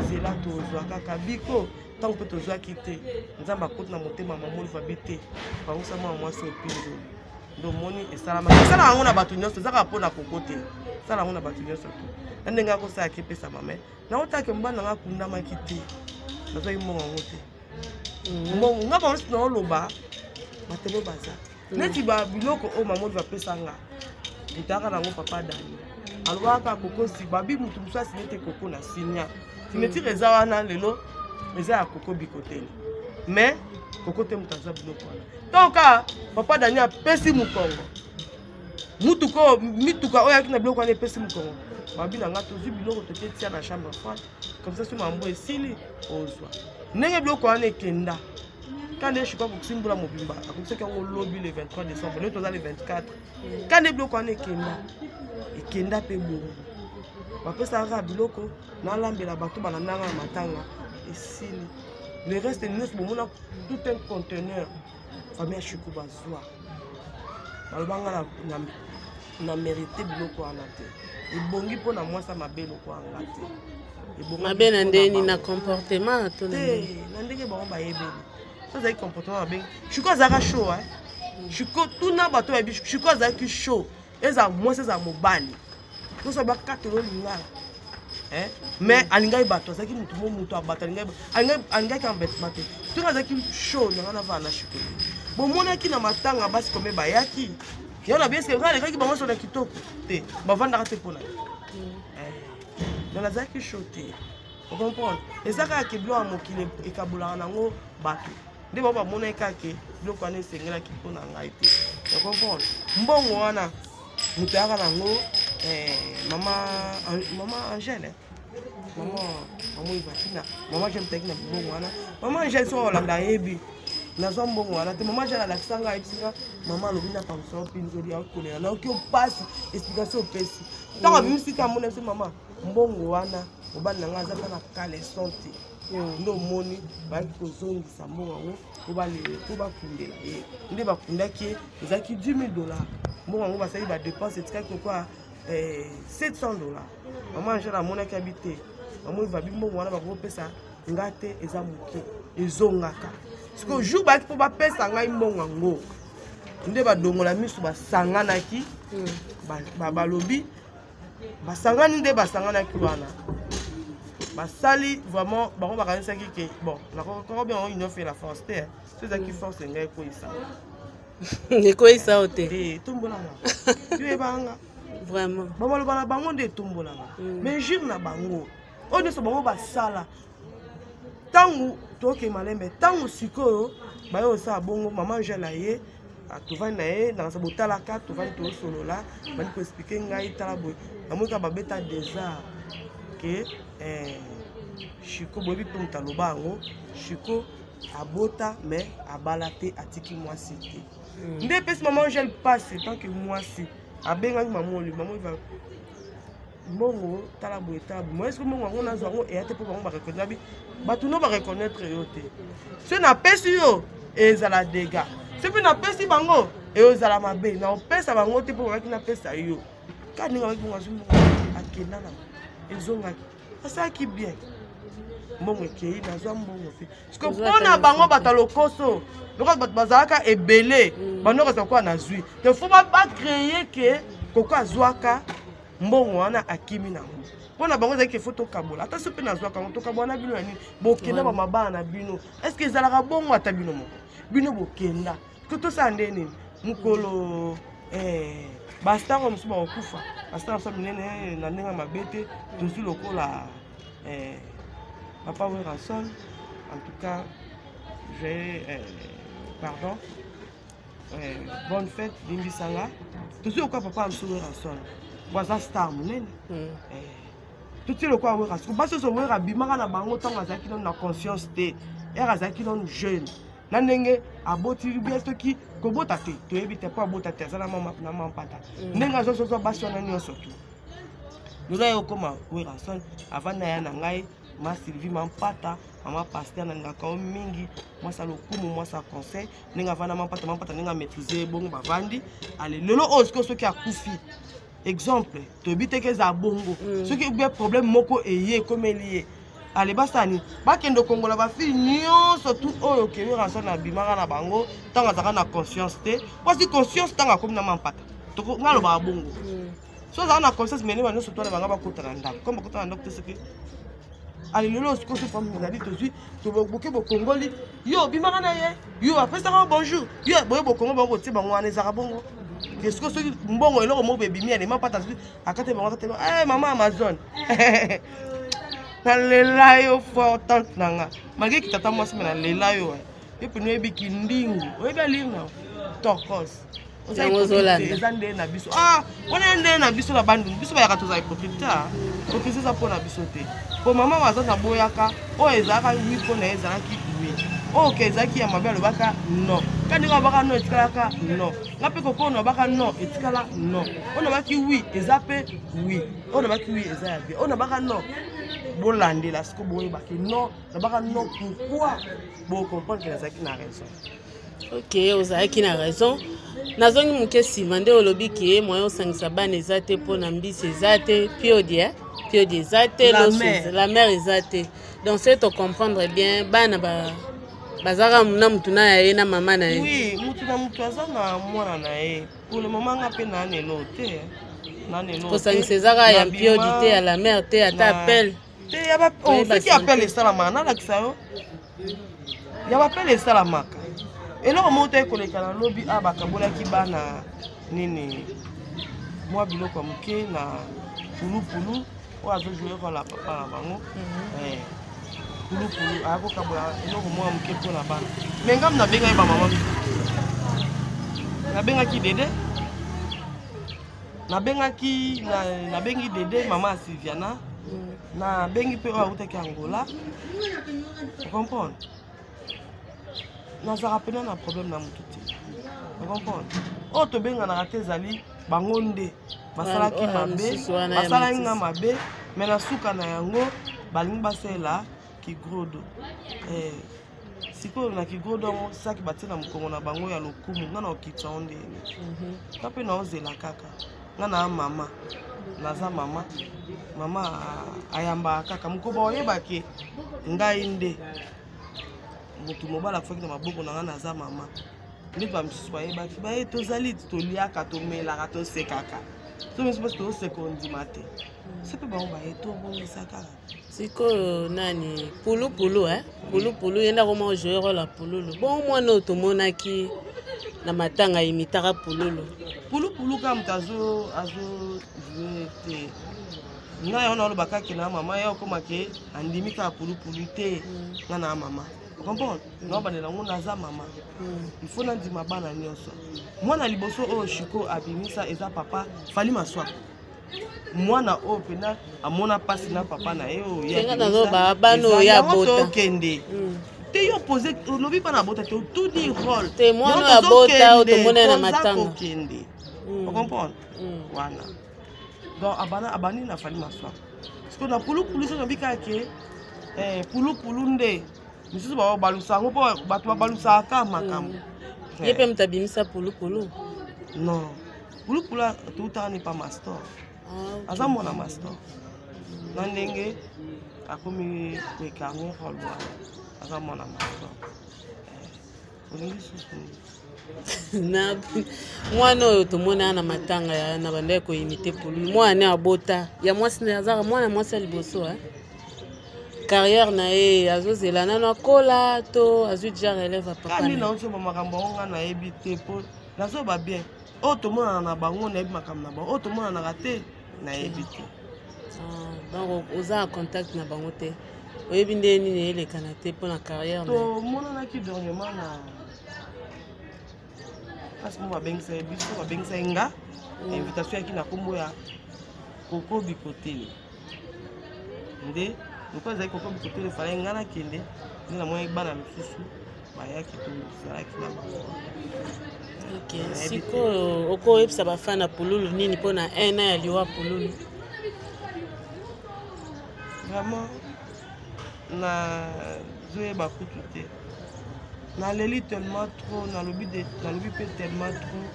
zela tozwa kaka biko. Ntango mpe tozwaki te, Nzambe akoti na motema mama Olive abi te, pangusa mwana mwasi opinzo. Nde omoni esalamaki, esala yango na bato nyonso, eza kaka mpo na koko te, esala yango na bato nyonso te. Na ndenge akosalaki epesama, me naotaki mobali na nga akundamaki te, nazwaki mbongo yango te. Mbongo nga bango nyonso naoloba batemo baza neti ba biloko oyo mama Olive apesa nga, moto ayaka nango papa Dani alobaka koko si babi motu mosusu asine te, koko na sinia signature eza wana lelo, eza ya koko bikotele, mais koko te moto azwa biloko wana. Ntango kaka papa Dani apesi mokongo mutuka oyo, mituka oyo ayaki na biloko wana epesi mokongo, babi na nga tozwi biloko, toke tia na chambre froide, comme ça so mambo esili ozwa. Ndenge biloko wana ekenda ka nde Shiko akokisi mbula mobimba, akokisaki yango lobi le 23 décembre, lelo toza le 24. Ka nde biloko wana ekenda, ekenda mpe bongo bapesaka kaka biloko nalambela bato balandanga na matanga, esili. Le reste nyonso bomona, tout un conteneur, famille ya Shiko bazwa, baloba nga na mérite biloko wana te, ebongi mpo na mwasi ya mabe lokola nga te. Mabe na ndeni? Na comportement to na te, na ndenge bango bayebeli. So azalaki comportement mabe, Shiko azalaka chaud. Shiko, tuna bato bayebi Shiko, azalaki chaud, ezala mwasi, ezala mobali, nyonso bakatela olingala. Mais alingaki bato, azalaki motu mo moto ya bato, alingaki embêtement te. Soki azalaki chaud na nga, navaa na Shiko te. Bomonaki na matanga basi kome bayaki yango na bieske nga alekaki bango nyonso na kitoko te, bavandaka te mpona ye. Donc nazalaki chaud te, ocomprendre? Eza kaka ke biloko ya mokili ekabolaka nango bato, nde bango bamonaki kaka ke biloko wana esengelaki mpo na ngai te, ocomprendre? Mbongo wana moto ayaka nango, mama Angèle, mama Ivatina, mama Angèle mutaki na mbongo wana. Mama Angèle soki olanda ayebi nazwa mbongo wana te. Mama Angèle alakisa ngai, ayebisi nga mama alobi na pangusa opinzoli akolela, nayoki opasi explication opesi. Ntango abimisi ka amona biso, mama mbongo wana mobali na ngai aza mpa na caleçon te. Nde omoni bayaki kozongisa mbongo yango mpo bakundela ye. Nde bakundaki ye, ezalaki 10 000 dollars. Mbongo yango basali badépenses, etikaki kokwa 700 dollars. Mama Angele amonaki abi te, mama Oyo mbongo wana bakopesa nga te, eza moke, ezongaka. Sikoyo jour bayaki mpo bapesa ngai mbongo yango, nde badongola miso basanganaki, balobi basangani, nde basanganaki wana, basali vraiment bango bakanisaki ke bon, nakoko benga yango union fait la force te. So ezalaki force ngai ekweyisa. Ekweyisa yo te. Etombolanga, yo yebanga. Vraiment. Bamaloba na bango nde etombolanga, mais jure na bango oyo nyonso bango basala, ntango toke malembe, ntango sikoyo baye kosala bongo, mama Angele aye, tovandi na ye nakasa botalaka, tovandi tosolola, bandi koexpliquer ngai, tala boye, namoni kaka babeta déjà ke Shiko, boyebi mpe moto aloba yango, Shiko abota mais abala te, atiki mwasi te. Nde epesi mama Angele mpasi tant que mwasi. Abengaki mama Olive, mama Olive, mbongo tala boye, tala boye, moyeski mbongo yango nazwa yango eya te mpo bango bareconnaître bi bato no bareconnaître yo te. So napesi yo ezala dega, so mpe napesi bango ezala mabe, naopesa bango te mpo babaki napesa yo ka ndenge abaki bongo. Azwi mbongo, akenda nango, ezongaki, asalaki bien, mbongo ekei, nazwa mbongo te. Parceke mpo na bango bato ya lokoso, lokola bato bazalaka ebele, bandoko ezala koka nazwi te, faut bacréer ke koko azwaka mbongo wana, akimi nango. Mpo na bango ezalaki ke faut tokabola, ata so mpe nazwaka yango, tokabola na bino ya nini? Bokenda bamabala na bino, est ce que ezalaka bongo? Ata bino moko, bino bokenda to tosala nde nini? Mokolo bastars mosusu bakokufa, bastars mosusu minene, na ndenge ya mabe te, tozwi lokola papa Werrason, en tout cas j'ai pardon, bonne fête, limbisanga, tozwi lokola papa mosusu Werrason, po aza star monene, totie lokola Wera. Siko basi nyonso Wera abimaka na bango ntango azalaki nano na conscience te, ere azalaki nano jeune. Na ndenge aboti bien, soki kobota te, toyebi te mpo abota te, aza na mampata. Ndenge azozozwa basi wana nyonso tu, lelo aye okóma Werrason. Avant na ya na ngai, ma Sylvie Mampata, mama pasteur, nalingaka yo mingi, mwasi ya lokumu, mwasi ya conseil. Ndenge avanda Mampata, Mampata ndenge amaîtrise bongo, bavandi. Ale, lelo oyo sikoyo, soki akufi, exemple, toyebi te ke eza bongo. Soki bien problème moko eye ekomeli ye, ale, basani bakende kongola bafille nyonso tu oyo ke Werrason abimaka na bango ntango azalaka na conscience te. Mpasi conscience ntango akomi na Mampata, nga alobaka bongo. So azalaka na conscience, mene banyonso to wana banga bakota na ndako, comme bakota na ndako te. Soki ale lelo sikoyo, so famille ezali, tozwi boke, bokongoli, yo obimaka na ye, yo apesaka bonjour, yo boye, bokongo bango, kotie bango wana, ezalaka bongo. Sikoyo soki mbongo, eloko moko ebimi, alema pata akate bango, akate bango. Mama Amazon, nalela yo fort, tante na nga, malgré kitata mwasi, me nalela yo. Yo pene oyebi kindingu, oyebi alire na tokos. Eza nde na biso wana, nde na biso na Bandundu, biso bayaka, tozala hypocrite te. Hypocrisie eza mpo na biso te. Po mama oyo aza naboyaka, oyo ezalaka oui mpo na ye, ezalaki oui. Oyo ke ezalaki ya mabe, alobaka non. Ka ndenge alobaka non, etikalaka non. Nga mpe koko nalobaka non, etikala non. Oyo nalobaki oui, eza mpe oui. Oyo nalobaki oui, eza ya bien. Oyo nalobaka non, bolandela siko, boyebake non, nalobaka non. Pourquoi? Bocomprendre ke nazalaki na raison. Ok, ozalaki na raison. Nazongi moke nsima. Nde olobi ke moyen osangisa bana eza te mpo na mbisi eza te, piodi piodi eza te, la mer eza te. Donc c'est to comprendre bien, bana bazalaka na mutu na ya ye na mama na ye. Oui, mutu na mutu aza na mwana na ye. Pour le moment, nga mpe naa nelo te. Kosangisa ezaka ya mpiodi te, ya la mer te, ata appel. Te, soki appel esalamaka, nalakisa yo ya bapele esalamaka. Eloko moko te ekoleka na lobi. A bakabolaki bana nini, mwa biloko ya moke na pulupulu oyo azojoue role ya papa na bango. Pulupulu akokabola eloko moko ya moke mpona bana. Me ngambi nabengaki bamama misusu, nabengaki Dede, nabengaki, nabengi Dede, mama ya Sylviana, nabengi mpe oyo awutaki Angola. Comprendre, nazalaka mpena na problème na motu te. Comprendre, oyo tobenganaka te, ezali bango nde basalaki mabe, basalaki nga mabe. Me na suka na yango, balingi basalela kigrodo. Sikoyo na kigrodo yango, saki batie na mokongo na bango ya lokumu, nga na okitisa ngo ndeni? Nga mpe naozela kaka. Nga na mama, naza mama, mama ayambaka kaka mokoba. Oyebake ngai nde motu mobali akufaki na maboko na ngai, naza mama. Ndeti bamisusu bayebaki baye, tozali, toliaka, tomelaka, tosekaka. So misusu mpasi tozoseka, ondima te. So mpe bango baye, tobongisa kaka. Sikoyo nani, pulupulu, eh? Pulupulu ye nde akoma ojoue role ya pululu. Bongo mwana oyo tomonaki na matanga imitaka pululu? Pulupulu kaka moto azojoue te. Ngai yango naoloba kaka na mama ye okoma ke andimi kaka pulupulu te. Nga na mama, comprendre, naobandela yango, naza mama, il faut nandima bana nyonso. Mwana liboso oyo Shiko abimisa eza papa Fali Maswako, mwana oyo mpena amona mpasi na papa na ye. Oyo Okende te, yo pose, olobi bana abota te, otuni role. Te, mwana oyo abota oyo tomona na matanga. Okende, ocomprendre wana. Donc abana, abandi na Fali Maswako. Parce na pulupulu, so nabi kaka ke pulupulu nde misusu babalusa yango, mpo bato babalusaka kaka makambo. Ye mpe moto abimisa pulupulu? Non, pulupulu toutaka ne pa Mastor. Aza mwana Mastor na ndenge akomi koincarner role wana, aza mwana Mastor. Olingi susu? Na mwana oyo tomona na matanga ya na banda koimite pululu, mwana abota ya mwasi, azaka mwana mwasi ya liboso. Carrière na ye, azozela nano akola to azwi déjà relève ya papa? Kandi naozoba makambo yango, nga nayebi te, mpo nazoba bien. Oyo tomonana na bango, nayebi makambo na bango. Oyo tomonanaka te, nayebi te. Donc oza na contact na bango te, oyebi nde nini elekana te mpo na carrière? Tomonanaki dernièrement na place mo babengisa ye biso, babengisa ye nga. Invitation yaki na nkombo ya Koko Bikotele. Nde lokola ezalaki Koko Bikotele, efalaki nga nakende. Nde namonaki bana misusu. Bayaki, tozalaki na bango. Ok, sikoyo okoyebisa bafana Pululu nini mpona un an ya liwa Pululu? Vraiment, nazoyeba kutu te. Naleli tellement trop, nalobi nalobi mpe tellement trop.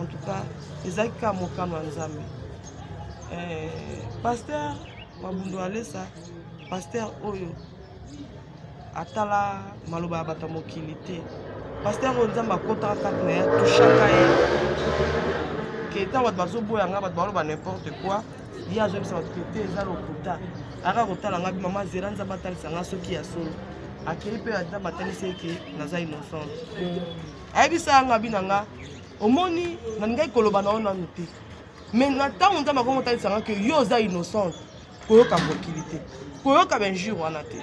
En tout cas, ezalaki kaka mokano ya Nzambe. Pasteur Mabundo Alesa, pasteur oyo atala maloba ya bato ya mokili te, pasteur oyo Nzambe akotaka kati na ye, atushaka ye ke ntango bato bazoboya nga, bato baloba n'importe quoi, ye azoyebisa bato ke te, eza lokuta. Aka kotala nga, mama, zela Nzambe atalisa nga soki ya solo. Akei mpe Nzambe atalisi ye ke naza innocente. Ayebisa nga, bi na nga, omoni, nalingaki koloba na yo nanu te, mais na ntango Nzambe akongo otalisa nga ke yo oza innocente, koyoka mokili te, koyoka bainjure wana te.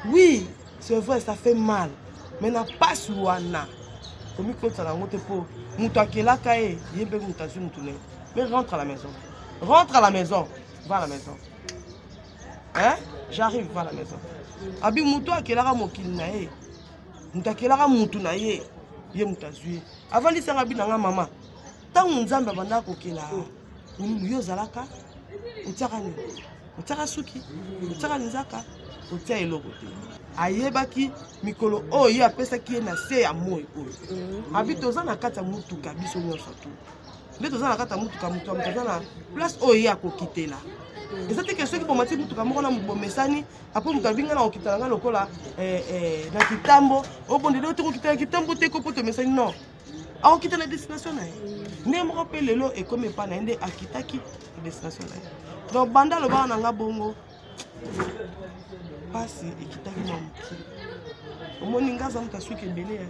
Oui, c'est vrai, ça fait mal, mais na pasi wana komikotisa nango te, mpo moto akelaka ye, ye mpe moto azwi motu na ye. Mais rentre à la maison, rentre à la maison, va à la maison, hein, j'arrive, va à la maison. Abi moto akelaka mokili na ye, moto akelaka mutu na ye, ye moto azwi ye, avandisanga, bi na nga, mama, ntango Nzambe abandaka kokela Pululu, yo ozalaka otiaka nini? Otiaka suki, otiaka linzaka, otia eloko te. Ayebaki mikolo oyo ye apesaki ye na se ya moi oyo. Abi toza na kati ya motuka, biso nyonso tu nde toza na kati ya motuka. Moto ya moto aza na place oyo ye akokitela. Eza te ke soki bomati motuka moko na bomesani, apo moto abi ngai na kokitela ngai lokola na kitambo, obondeli oyo te, kokitela kitambo te ko, po tomesani. Non, akokita na destination na ye ndenge moko. Mpe lelo ekomi epai na ye nde akitaki na destination na ye. Donc banda alobaka na nga bongo, mpasi ekitaki mwa moke. Omoni, nga aza moto asuki ebele ya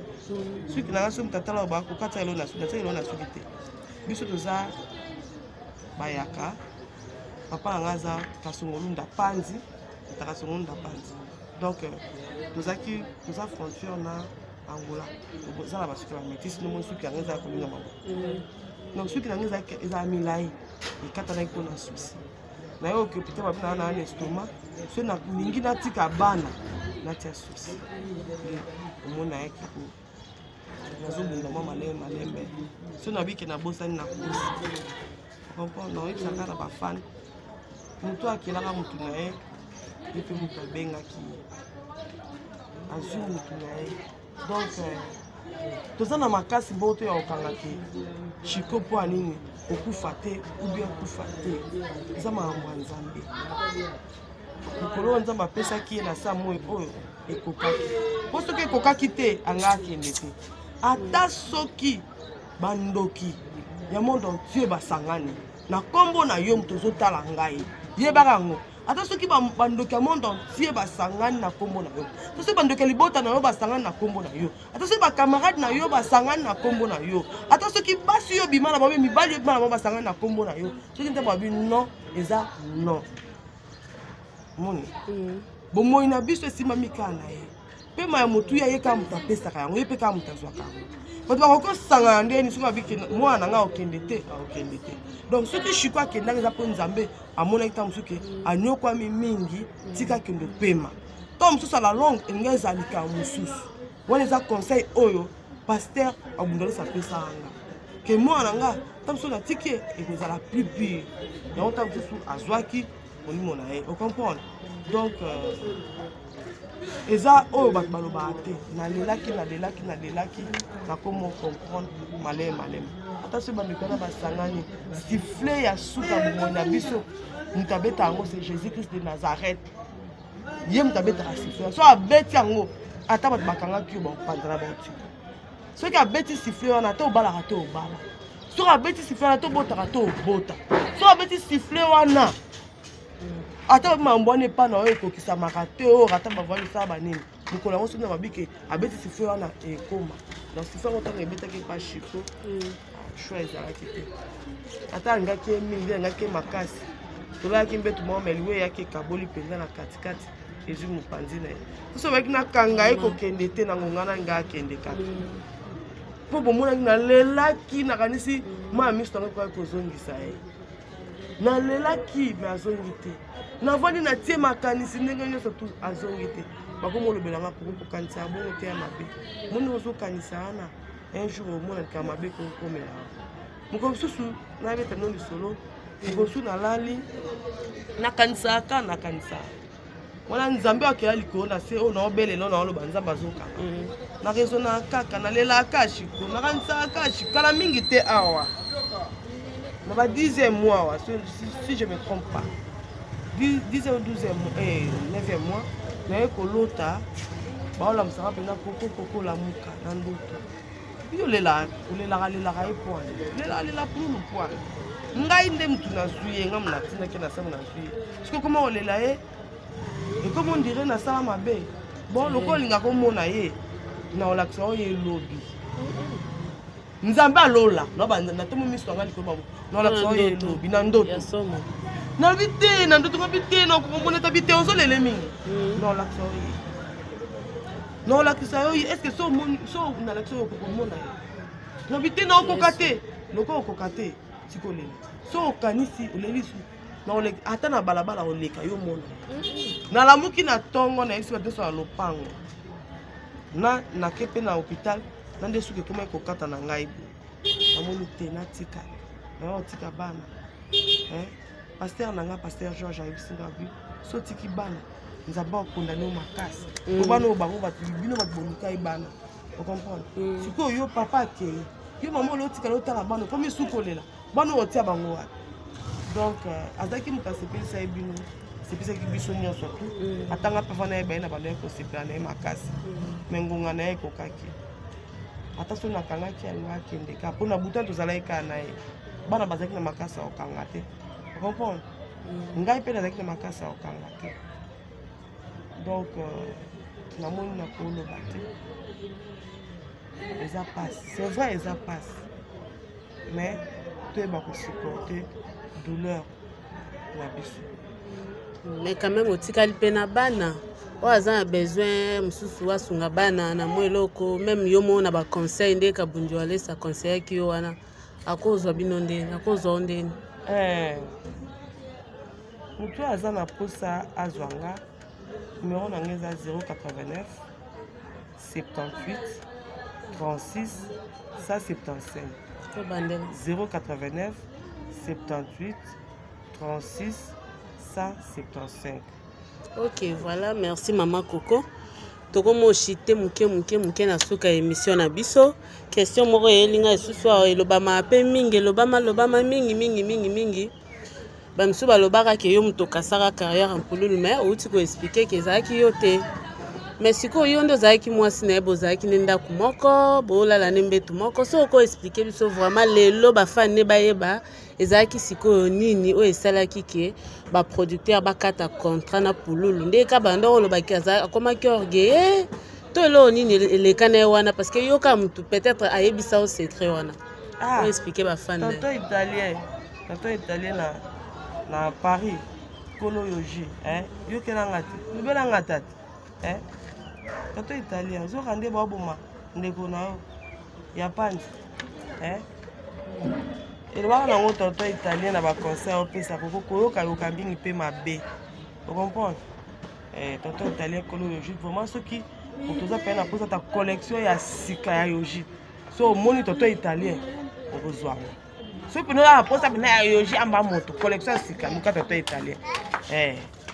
suki na nga. Soki moto atala, bakokatisa elo na suki, natia elo na suki te. Biso toza bayaka. Papa na nga aza Kasongolunda Panzi, ata Kasongolunda Panzi. Donc tozalaki, toza frontière na Angola. Eza na basuki ya bamétis. Nomoni suki yango ezala kolinga mabo. Donc suki nango ezala milai, ekatanaki mpona susi. Naye oki hôpital, babi na na estomac. So nalingi natika bana, natia susi. Omoni, nayaki ko nazobunda mwa malembe malembe. So nabike, nabosani na kosi comprendre. Naoyebisaka na bafane, moto akelaka motu na ye, ye mpe moto abengaki ye, azwi motu na ye. Donc toza na makasi bongo to ya kokanga te Chiko mpo ya nini kokufa te ou bien kufa te, eza makambo ya Nzambe. Mokolo oyo Nzambe apesaki ye na sa moi oyo ekokaki, mpo soki ekokaki te, anga akende te. Ata soki bandoki ya monde entier basangani na nkombo na yo, moto ozotala ngai, yebaka yango. Ata soki bandoki ya monde entier basangani na nkombo na yo, ata soki bandoki ya libota na yo basangani na nkombo na yo, ata soki bacamarade na yo basangani na nkombo na yo, ata soki basi yo bima na bango, mibali yo bima na bango basangani na nkombo na yo, soki Nzambe abi non, eza non. Moni, bomoi na biso esimbami kaka na ye. Pema ya motuya, ye kaka moto apesaka yango, ye mpe kaka moto azwaka yango. Bato bakoki kosangana ndeni soki babiki mwana na ngai akokende te, akokende te. Donc soki Shiko akendaki, eza mpo Nzambe amonaki ntango mosusu ke anyokwami mingi, tika akende opema. Ntango mosusu à la longue elingi ezala likambo mosusu. Wana eza conseil oyo pasteur Abundalisi apesaka nga ke mwana na nga, ntango mosusu natiki ye, ekozala plus pire. Yango ntango mosusu azwaki molimo na ye, ocomprendre. Donc eza oyo bato balobaka te. Nalelaki, nalelaki, nalelaki, nakomo comprendre maleme maleme. Ata soki bandeko wana basangani, sifflet ya suka bomoi na biso, moto abeta yango, c'est Jésus Christ de Nazareth. Ye moto abetaka sifflet. So abeti yango, ata bato bakangaki yo, bakopanzana, baotika. Soki abeti sifflet wana, ata obalaka te, obala. Soki abeti sifflet wana, ata obotaka te, obota. Soki abeti sifflet wana, ata mambo wana epa na oyo ekokisamaka te, oyo ata bavandi osala banini mokolo yango, soki na babike abeti sifflet wana, ekoma. Donc sifflet yango, ntango ebetaki epa Shiko, choix ezalaki te. Ata alingaki ye mingi, alingaki ye makasi, tolalaki mbetu moko, mais liwe eyaki, ekaboli mpenza na katikati, ezwi mopanzi na ye. Soso obaki nakanga ye kokende te na ngonga na ngai, akende kaka. Mpo bomonaki nalelaki, nakanisi ma miso nango ekoki kozongisa ye. Nalelaki, me azongi te. Navandi, natie makanisi ndenge nyonso tu, azongi te. Bakomi olobelanga koko kokanisa bongo te ya mabe. Moni ozokanisa wana un jour omona likambo mabe kokomela. Mokolo mosusu nabeta bino lisolo, mokolo mosusu nalali nakanisaka nakanisaka wana Nzambe akela likolo na se oyo naobelela oyo naoloba Nzambe azokanga. Naresonaka kaka, nalelaka Shiko, nakanisaka Shiko kala mingi te awa na ba 10e mois awa, si je me trompe pas, 10e ou 12e, 9e mois, naye kolota baolamusaka mpenza koko koko lamuka na ndoto. Yo olelaka olelaka lelaka ye poane, lelaka lela pululu poane. Ngai nde mutu nazwi ye, ngai natindaki na sango nazwi ye. Soki okoma kolela ye, ekomi on dirait nasala mabe. Bon, lokola olingaka omona ye, na olakisa oyo elobi Nzambe alola natomi miso yanga likolo bango, na olakisa oyo elobi na ndoto. Nalobi te na ndoto, ngabi te nakokomona tabi te, ozolele mingi, na olakisa oyo ye, na olakisa yo ye. Est-ce so omoni, so nalakisa oyo okokomona ye? Nalobi te, naokoka te. Lokola okoka te, tikolela. So okanisi oleli su ata na balabala oleka yo mona. Nalamuki na ntongo, nayebisi bato nyonso na lopango na nake mpe na hôpital na nde suki ekomaki kokata na ngai boye. Namoni te, natika naya kotika bana. Pasteur na nga, pasteur George, ayebisi nga bi so otiki bana, Nzambe akondane yo makasi po bana oyo bango bato bino bato boluka ye bana, ocomprendre? Sikoyo yo papa akei, yo mama oyo otikala otala bana, okomi suki kolela bana oyo otia bango wapi? Donc azalaki moto asepelisa ye bino, asepelisaki biso nyonso tu. Atanga mpe fana yeba ye na bando ye kosepela na ye makasi, me ngonga na ye ekokaki. Ata so nakangaki, alinga akende kaka mpo na butan tozalaki kaka na ye. Bana bazalaki na makasi ya kokanga te, comprendre? Ngai mpe nazalaki na makasi ya kokanga te. Donc namoni na koloba te, eza pasi, c'est vrai, eza pasi, mais toyeba kosupporter douleur na biso. Mais quand même otikali mpe na bana oyo aza na besoin mosusu asunga bana na mwa eloko, même yo moko na baconseil nde Kabundi Walesa aconseillaki yo wana, akozwa bino ndeni, akozwa yo ndeni? Motu oyo aza na mposa azwa nga, numéro na nga eza 089 78 36 175. Tobandela. 089 78 36 175. Ok, voilà, merci mama Coco. Tokomi oshite moke moke moke na suka ya émission na biso. Question moko eyelinga lisusu awa, elobama mpe mingi, elobama lobama mingi mingi mingi mingi. Bamisusu balobaka ke yo moto okasaka carrière Mpululu, mais outi koexpliquer ke ezalaki yo te. Mais sikoyo yo nde ozalaki mwasi na ye, bozalaki nde ndako moko, boolala nde mbetu moko. So okoexpliquer biso vraiment lelo, bafani nde bayeba ezalaki sikoyo nini oyo esalaki ke baproducteur bakata contrat na Pululu, nde ka banda olobaki akomaki orgueilleux to eloko nini eleka na ye wana? Parce que yo ka motu peut-être ayebisa yo secret wana. Ah, oexpliquer bafani. Tonton italien, tonton italien na Paris, kolo yoji, eh? Yokelanga te, lobelanga tata, eh? Tonton italien, ozoka nde baoboma ndeko na yo ya panzi, eh? Elobaka nango tonton italien na baconseil opesa koko koyokayoka mingi mpe mabe, ocomprendre? Tonton italien, kolo yoji, vraiment soki moto oza pene na mposa ta collection ya sika ya yoji, so omoni tonton italien, okozwanga. Soki mpena oza na mposa mpena ya yoji amba moto collection ya sika, luka tonton italien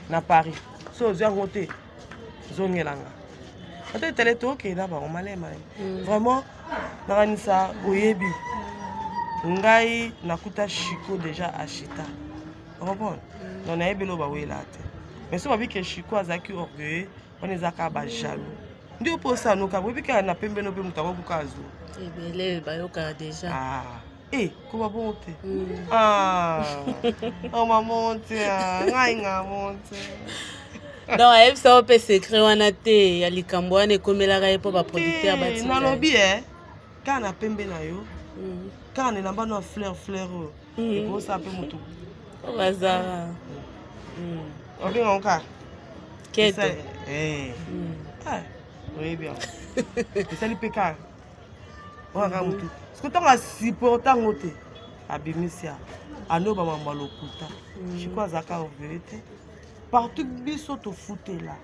na Paris. So ozwi yango te, zongelanga tonton italien, tokende na bango malema. Vraiment nakanisa boyebi ngai nakuta Chico déjà ashita, ocomprendre? Donc nayebi eloko bawela te, mais so babi ke Chico azalaki orgueilleux, wana eza kaka bajaloux nde mpo osanoka. Boyebi kaka na pembeni mpe moto akokuka azwa. Ebele bayokaka déjà. Ah. E koba bongo te. Ah. Oma bongo te, ngai nga bongo te. Donc ayebisa yo mpe secret wana te ya likambo wana ekomelaka ye mpo baproducteur batika? Nalobi e kaka na pembe na yo, kaka na elamba no ya fleur fleur oyo ekosala mpe motu. Bazala. Obengango kaka keto. Oyebi yango esali mpe kaka oyo kaka motu soki ntango asupporte yango te, abimisi ya ano bamambo ya lokuta. Sikoyo azalaka orgueilleux te, partout biso tofutela.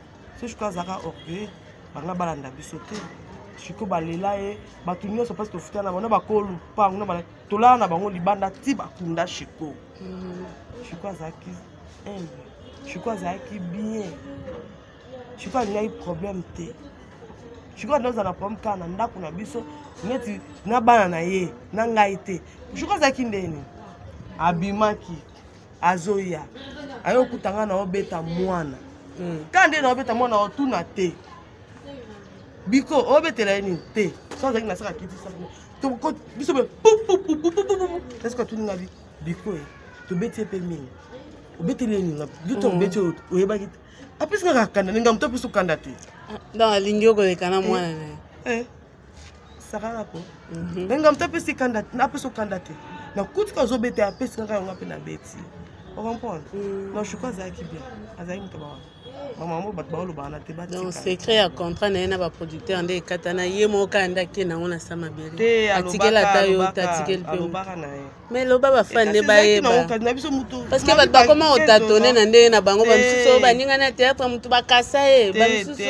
So Shiko azalaka orgueilleux, banga balanda biso te. Shiko balela ye bato nyonso mpasi tofuta na bango na bakolo lupango na tolala na bango libanda ti bakunda Shiko. Shiko azalaki humble, Shiko azalaki bien, Shiko alingaki problème te. Shiko anda ozala na problème kaka na ndako na biso neti na bana na ye na ngai te. Shiko azalaki ndeni abimaki azoya aye okuta ngai na obeta mwana. Kaka nde na obeta mwana otuna te biko obetela ye nini te. So azalaki na saka kiti biso boye pupupupupupupu eske atuni nga biko ye tobeti ye mpe mingi obeteli ye nini yo to obeti oyo oyebaki te apesi kaka kanda ninga moto apesi okanda te. Donc alingi okoleka na mwana na ye sakanako ndenge moto apesi kanda, apesi okanda te. Nakuti ka ozobeta, apesi kaka yango mpe nabeti, ocomprendre? Non, Shiko azalaki bien, azalaki moto bamama bato baolobaka na te. Donc secret ya contrat na ye na baproducteur nde ekatana, ye moko kaka nde ake nango na sa mabele, atikeli ata yo te, atikeli mpe. Alobaka na ye. Mais loba bafan nde bayeba. Na biso mutu. Parce que bato bakoma kotatone na ndenge na bango. Bamisusu oyo baningani ya théâtre, motu bakasa ye, bamisusu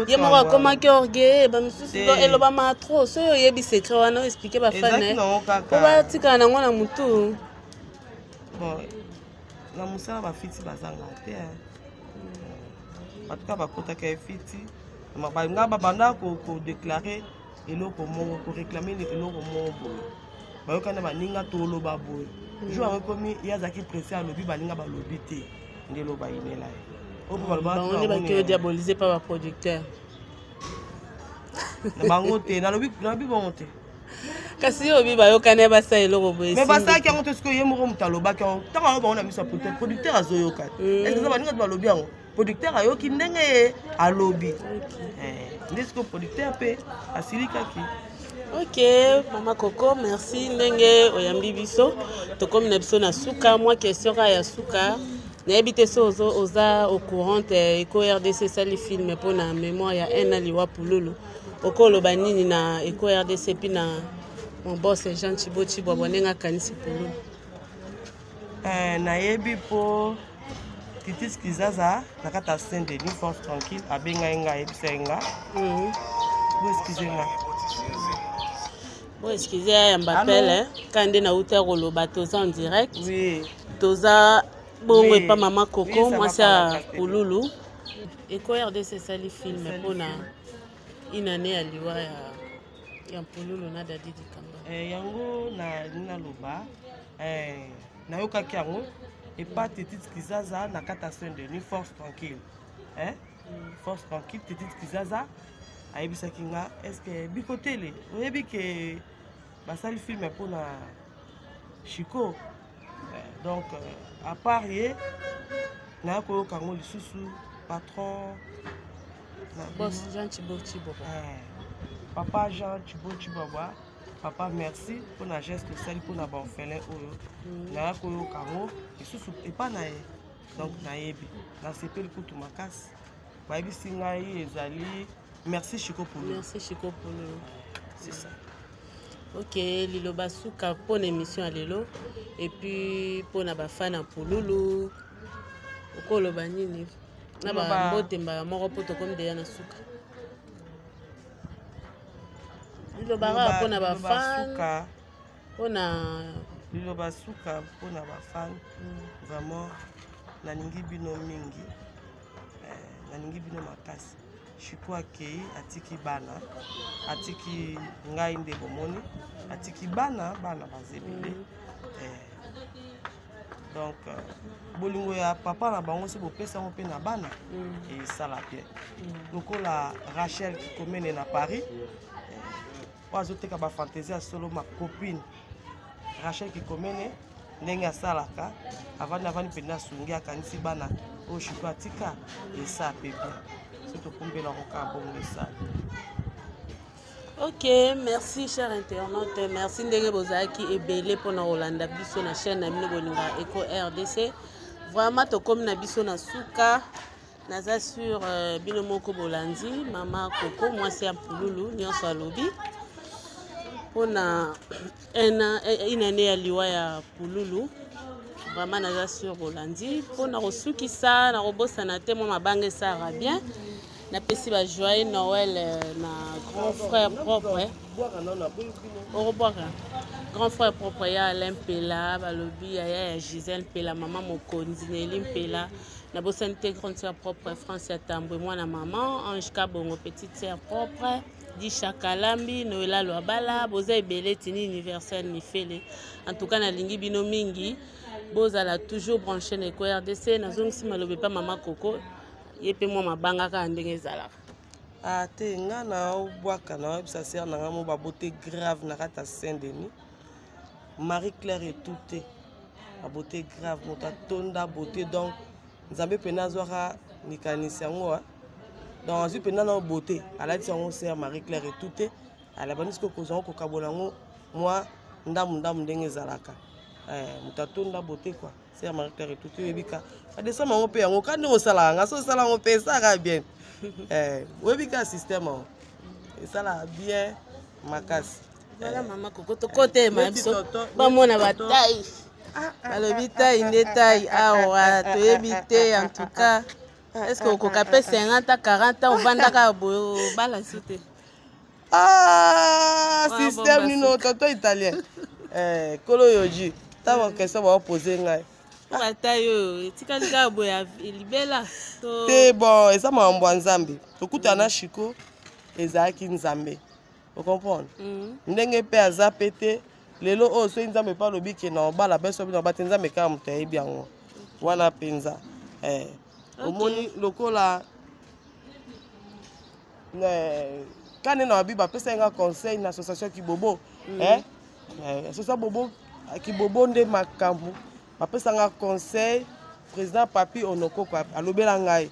ye moko akomaki orgueil, bamisusu elobama trop. Soki oyebi secret wana, oexpliquer bafan na ye po batikala nango na motu. Bon, na mosala bafiti bazanga te. En tout cas bakotaka ye fiti nga babanda kodéclarer eloko moko, koréclamer eloko moko boye, bayokani na baninga toloba boye. Jour yango ekomi, ye azalaki pressé, alobi, baninga balobi te, nde eloba yinela ye oyo mpo balobaka nde baki odiaboliser pa baproducteur. Na bango te, nalobi bongo te. Kasi yo obi bayokani, basala eloko boye. Mais basalaki yango te. Sikoyo ye moko moto alobaki yango, ntango aloba bango na miso ya producteur, producteur azoyoka te. Est-ce eza baninga te balobi yango? Producteur ayoki ndenge ye alobi nde sikoyo producteur mpe asilikaki. Ok, mama Koko, merci ndenge oyambi biso. Tokomi na biso na suka. Mwa question kaka ya suka. Nayebi te so oza au courant te, Eco RDC esali film mpona mémoire ya un aliwa Pululu. Okoloba nini na Eco RDC mpi na mon boss Jean Chibo Chibwabwa ndenge akanisi Pululu? Nayebi mpo Titis Kizaza na kati ya Saint Denis, force tranquille, abengai nga, ayebisai nga. Bo excuse nga. Bo excuse ya yamba pele ka nde nauta koloba, toza en direct. Oui. Toza bongo epa mama Koko, mwasi ya Pululu. Eco RDC esali film mpona une année ya liwa ya Pululu na Dadi Dikamba. Yango naloba, nayokaki yango epa Titit Kizaza na kati ya Saint Denis, force tranquille, eh? Force tranquille, Titit Kizaza ayebisaki nga: est ce que bikotele oyebi ke basali film mpona Chiko? Donc à part ye, naya koyoka yango lisusu patron. Boss Jean Chibo Chibo. Papa Jean Chibo Chibabwa, papa, merci mpona geste osali mpona baorphelin oyo. Naya koyoka yango lisusu epa na ye, donc nayebi, nasepeli kutu makasi. Bayebisi ngai ezali Merci Chiko Pululu. Merci Chiko Pululu. C'est ça. Ok, liloba suka mpona émission ya lelo et puis mpona bafan ya Pululu, okoloba nini na bambote mbala moko mpo tokomi deya na suka? Liloba kaka mpona bafan, mpona Liloba suka mpona bafan, vraiment nalingi bino mingi, nalingi bino makasi. Chiko akei, atiki bana, atiki ngai nde bomoni, atiki bana, bana baza ebele. Donc bolingo ya papa na bango so bopesa yango mpe na bana, esala bien. Lokola Rachel Kikomene na Paris, oyo azoteka bafantaisie ya solo, ma copine Rachel Kikomene, ndenge asalaka, avandi avandi mpenza, asungi, akanisi bana oyo Shiko atika, esa mpe bien. So tokumbela kaka bongo, esala. Ok, merci cher internaute, merci ndenge bozalaki ebele mpona kolanda biso na chaîne na bino bolinga Eco RDC. Vraiment tokomi na biso na suka. Naza sur bino moko bolandi mama Koko, mwasi ya Mpululu, nyonso alobi mpona une année ya liwa ya Pululu. Vraiment naza sur bolandi. Mpona kosukisa, na kobosana te, mwa mabanga esalaka bien. Napesi ba joyeux Noël na grand frère propre. Okobwaka grand frère propre ya Alain Mpela, balobi yaya ya Gisèle Mpela, mama mokonzi Nelly Mpela. Nabosani te grande sœur propre France ya Tambwe, mwana maman Ange Kabongo, petite sœur propre Disha Kalambi, Noëlla Lwabala, boza ebele tini universel mifele. En tout cas nalingi bino mingi, bozala toujours branché na Eco RDC. Nazongisi maloba epa mama Coco, ye mpe mwa mabanga kaka ndenge ezalaka. Ah te, nga na obwaka na oyebisa sœur na nga mo babote grave na kati ya Saint-Denis. Marie Claire etute abote grave, moto atonda beauté, donc Nzambe pena azwaka likanisi yango, donc azwi mpenza na beauté, alatisi yango sœur Marie Claire etute, alabandi sikoyo kozwa yango kokabola yango mwa ndambu ndambu ndenge ezalaka. Moto atonda beauté quoi, sœur Marie Claire etute. Oyebi ka badesama yango mpe yango ka ndenge osalaka nga so osala yango mpe esalaka bien. Oyebi ka système yango esalaka bien makasi. Voilà mama Coco, tokotema biso bamona batai, balobi tai nde tai awa toyebi te. En tout cas est ce que okoka mpe 50 ans, 40 ans ovandaka boye obala su te? Ah, système nino tonton italien, kolo yoji ntango question baopose ngai. Batai oyo etikali kaka boye libela? Te, bon, eza makambo ya Nzambe. Tokutana na Chiko, ezalaki Nzambe, ocomprendre? Ndenge mpe aza pe te lelo oyo, soki Nzambe mpe alobi ke na obala biso bino bate, Nzambe kaka moto ayebi yango wana mpenza. Omoni lokola kane na babi bapesaki nga conseil na association Kibobo, association Bobo Kibobo nde makambo bapesanga conseil. Président Papi Onokoko alobela ngai,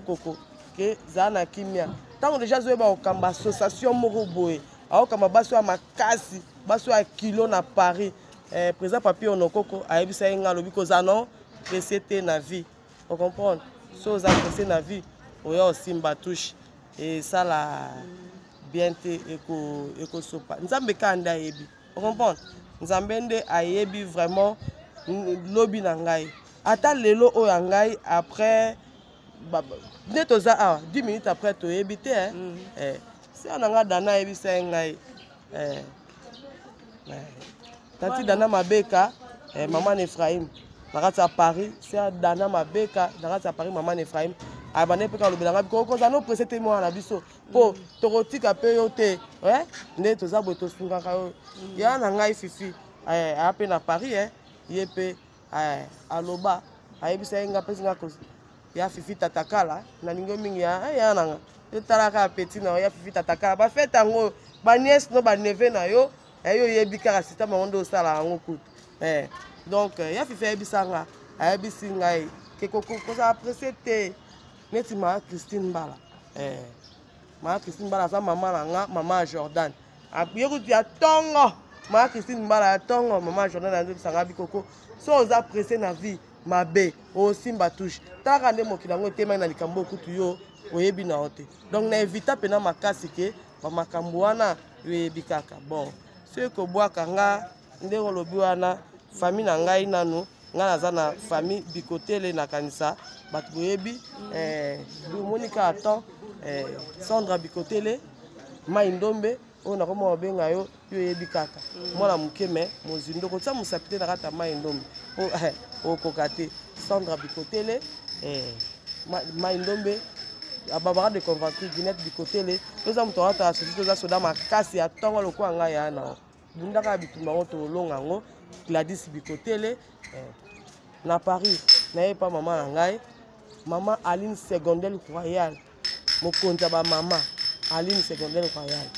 koko ke zala na kimia. Ntango deja azoyeba kokamba association moko boye, aokamba basi ya makasi, basi ya kilo na Paris. Président Papi Onokoko ayebisa ye nga, alobi kozala no pressé te na vie, ocomprendre? So oza pressé na vie, oya osimba touche, esala bien te, ekosopa. Nzambe kaka nde ayebi, ocomprendre? Nzambe nde ayebi vraiment lobi na ngai. Ata lelo oyo ya ngai, après nde toza awa, 10 minutes après toyebi te. Sœur na ngai Dana ayebisa ye ngai, tanti Dana Mabeka, mama na Ephraim na kati ya Paris. Sœur Dana Mabeka na kati ya Paris, mama na Ephraim, abande mpe kalobela ngai kokozala no pressé te, mwana na biso, mpo tokotika mpe yo te. Nde toza boye, tosungaka yo. Ya na ngai Fifi aya mpe na Paris, ye mpe aloba, ayebisa ye nga, apesi nga ya Fifi Tatakala, nalingi mingi ya nanga, etalaka petit na yo ya Fifi Tatakala. Bafete yango, banièce no baneveux na yo, yo oyebi kaka système yango nde osala yango kutu. Donc ya Fifi ayebisa nga, ayebisi ngai ke kozala pressé te. Neti maa Christine Mbala, maa Christine Mbala aza mama na nga, mama ya Jordan, ye kutu ya ntongo. Maa Christine Mbala ya ntongo, mama ya Jordan, ayebisa nga bikoko so oza pressé na vie mabe, osimba touche. Talaka nde mokili yango etemaki na likambo okutu yo oyebi na yo te. Donc na evita mpena makasi ke bamakambo wana yo oyebi kaka. Bon, soki kobwaka nga ndenge olobi wana, famille na ngai nanu, ngai naza na famille Bikotele, nakanisa bato boyebi. Omoni kaka temps Sandra Bikotele Mai Ndombe oyo nakoma kobenga yo, yo oyebi kaka mwana moke me mozindo, kotia mosapi te na kati ya Mai Ndombe po okoka te. Sandra Bikotele Mai Ndombe, Barbara de Conventry, Ginette Bikotele, toza moto awatala sosi, toza soda makasi ya ntongo lokola ngai ya na bundaka ya bitumba yango, tolonga yango. Gladys Bikotele na Paris, naye pa mama na ngai, mama Aline Secondaire Royale, mokonzi ya bamama, Aline Secondaire Royale,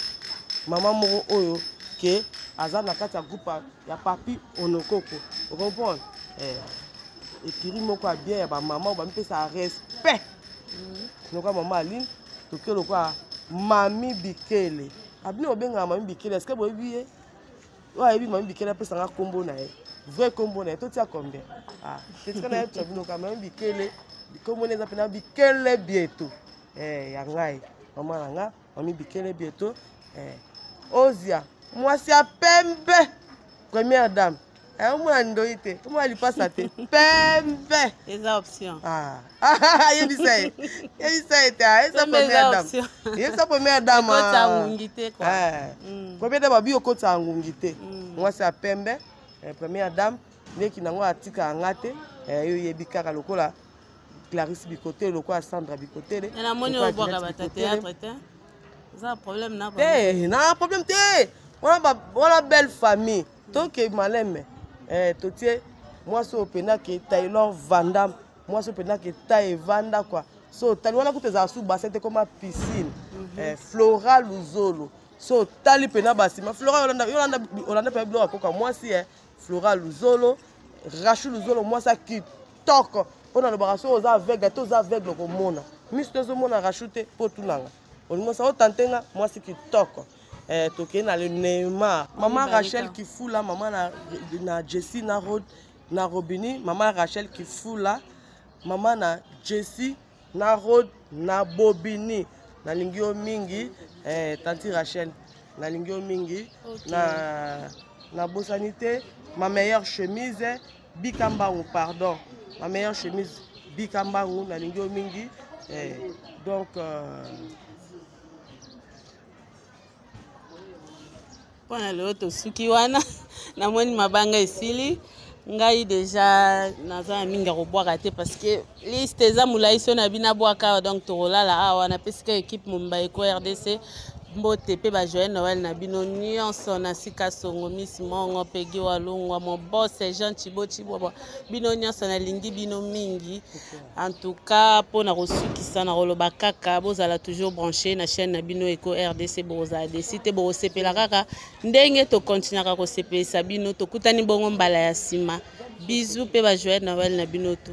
mama moko oyo ke aza na kati ya groupe ya Papi Onokoko, ocomprendre? Ekiri moko ya bien ya bamama oyo bamipesa respect lokola mama Aline. Toke lokola mami Bikele, abini obengaka mami Bikele. Est-ce boyebi ye? Oyo ayebi mami Bikele apesanga nkombo na ye, vrai nkombo na ye. Totia combien? Tetika na yebisa bino ka mami Bikele, nkombo na eza mpena Bikele Bieto, ya ngai mama na nga mami Bikele Bieto. Ozia mwasi ya pembe, première dame. Eh, omona ndoi te, omona lipasa te, pembe. Eza option. Ah. Yebisa ye, yebisa ye te, ah, yebisa première dame, yebisa première dame. Okotisa ah. ngungi te quoi. Eh. Première dame abi okotisa ngungi te. Mwasi ya pembe, eh, première dame, leki nango atikaka nga te, yo yebi kaka lokola Clarisse Bikotele, lokola Sandra Bikotele. Namoni obwaka bata théâtre te. Eza problème na te, na problème te. Wana wana belle famille. Toke maleme. Eh, totie mwasi oyo mpenza ke Taylor Vandam, mwasi oyo mpenza ke ta evanda quoi. So otali wana kutu ezala sous bassin te koma piscine. Eh, Flora Luzolo. So otali mpenza basima Flora Yolanda Yolanda Yolanda mpenza biloko akoka mwasi eh. Flora Luzolo, Rachou Luzolo mwasi ya kitoko. Mpo nalobaka soki oza aveugle te, oza aveugle okomona miso te, ozomona Rachou te mpo otunanga olingi osala otante nga mwasi kitoko. Eh, tokei na le Neymar, mama Rachel Kifula, mama na Jessie na Rod na Robini, mama Rachel Kifula, mama na Jessie na Rod na Bobini, nalingi yo mingi eh, tanti Rachel, nalingi yo mingi. Okay. Na nabosani te ma meilleure chemise Bika Mbangu, pardon, ma meilleure chemise Bika Mbangu, nalingi yo mingi eh, donc mpo na lelo tosuki wana. Namoni mabanga esili ngai deja, naza na mingi ya kobwaka te parce que liste eza molai so na bino abwaka awa, donc tokolala awa. Napesika équipe momba Eko RDC mbote mpe ba joyeux Noël na bino nyonso na sika songo Miss Mongo Pegi Walungwa Mobose Jean Chibo Chibwabwa, bino nyonso nalingi bino mingi. En tout cas mpona kosukisa na koloba kaka bozala toujours branché na chaîne na bino Eko RDC, bokozala desi te, bokosepela kaka ndenge tokontinuaka kosepelisa bino. Tokutani bongo mbala ya nsima. Bisous mpe ba joyeux Noël na bino tu.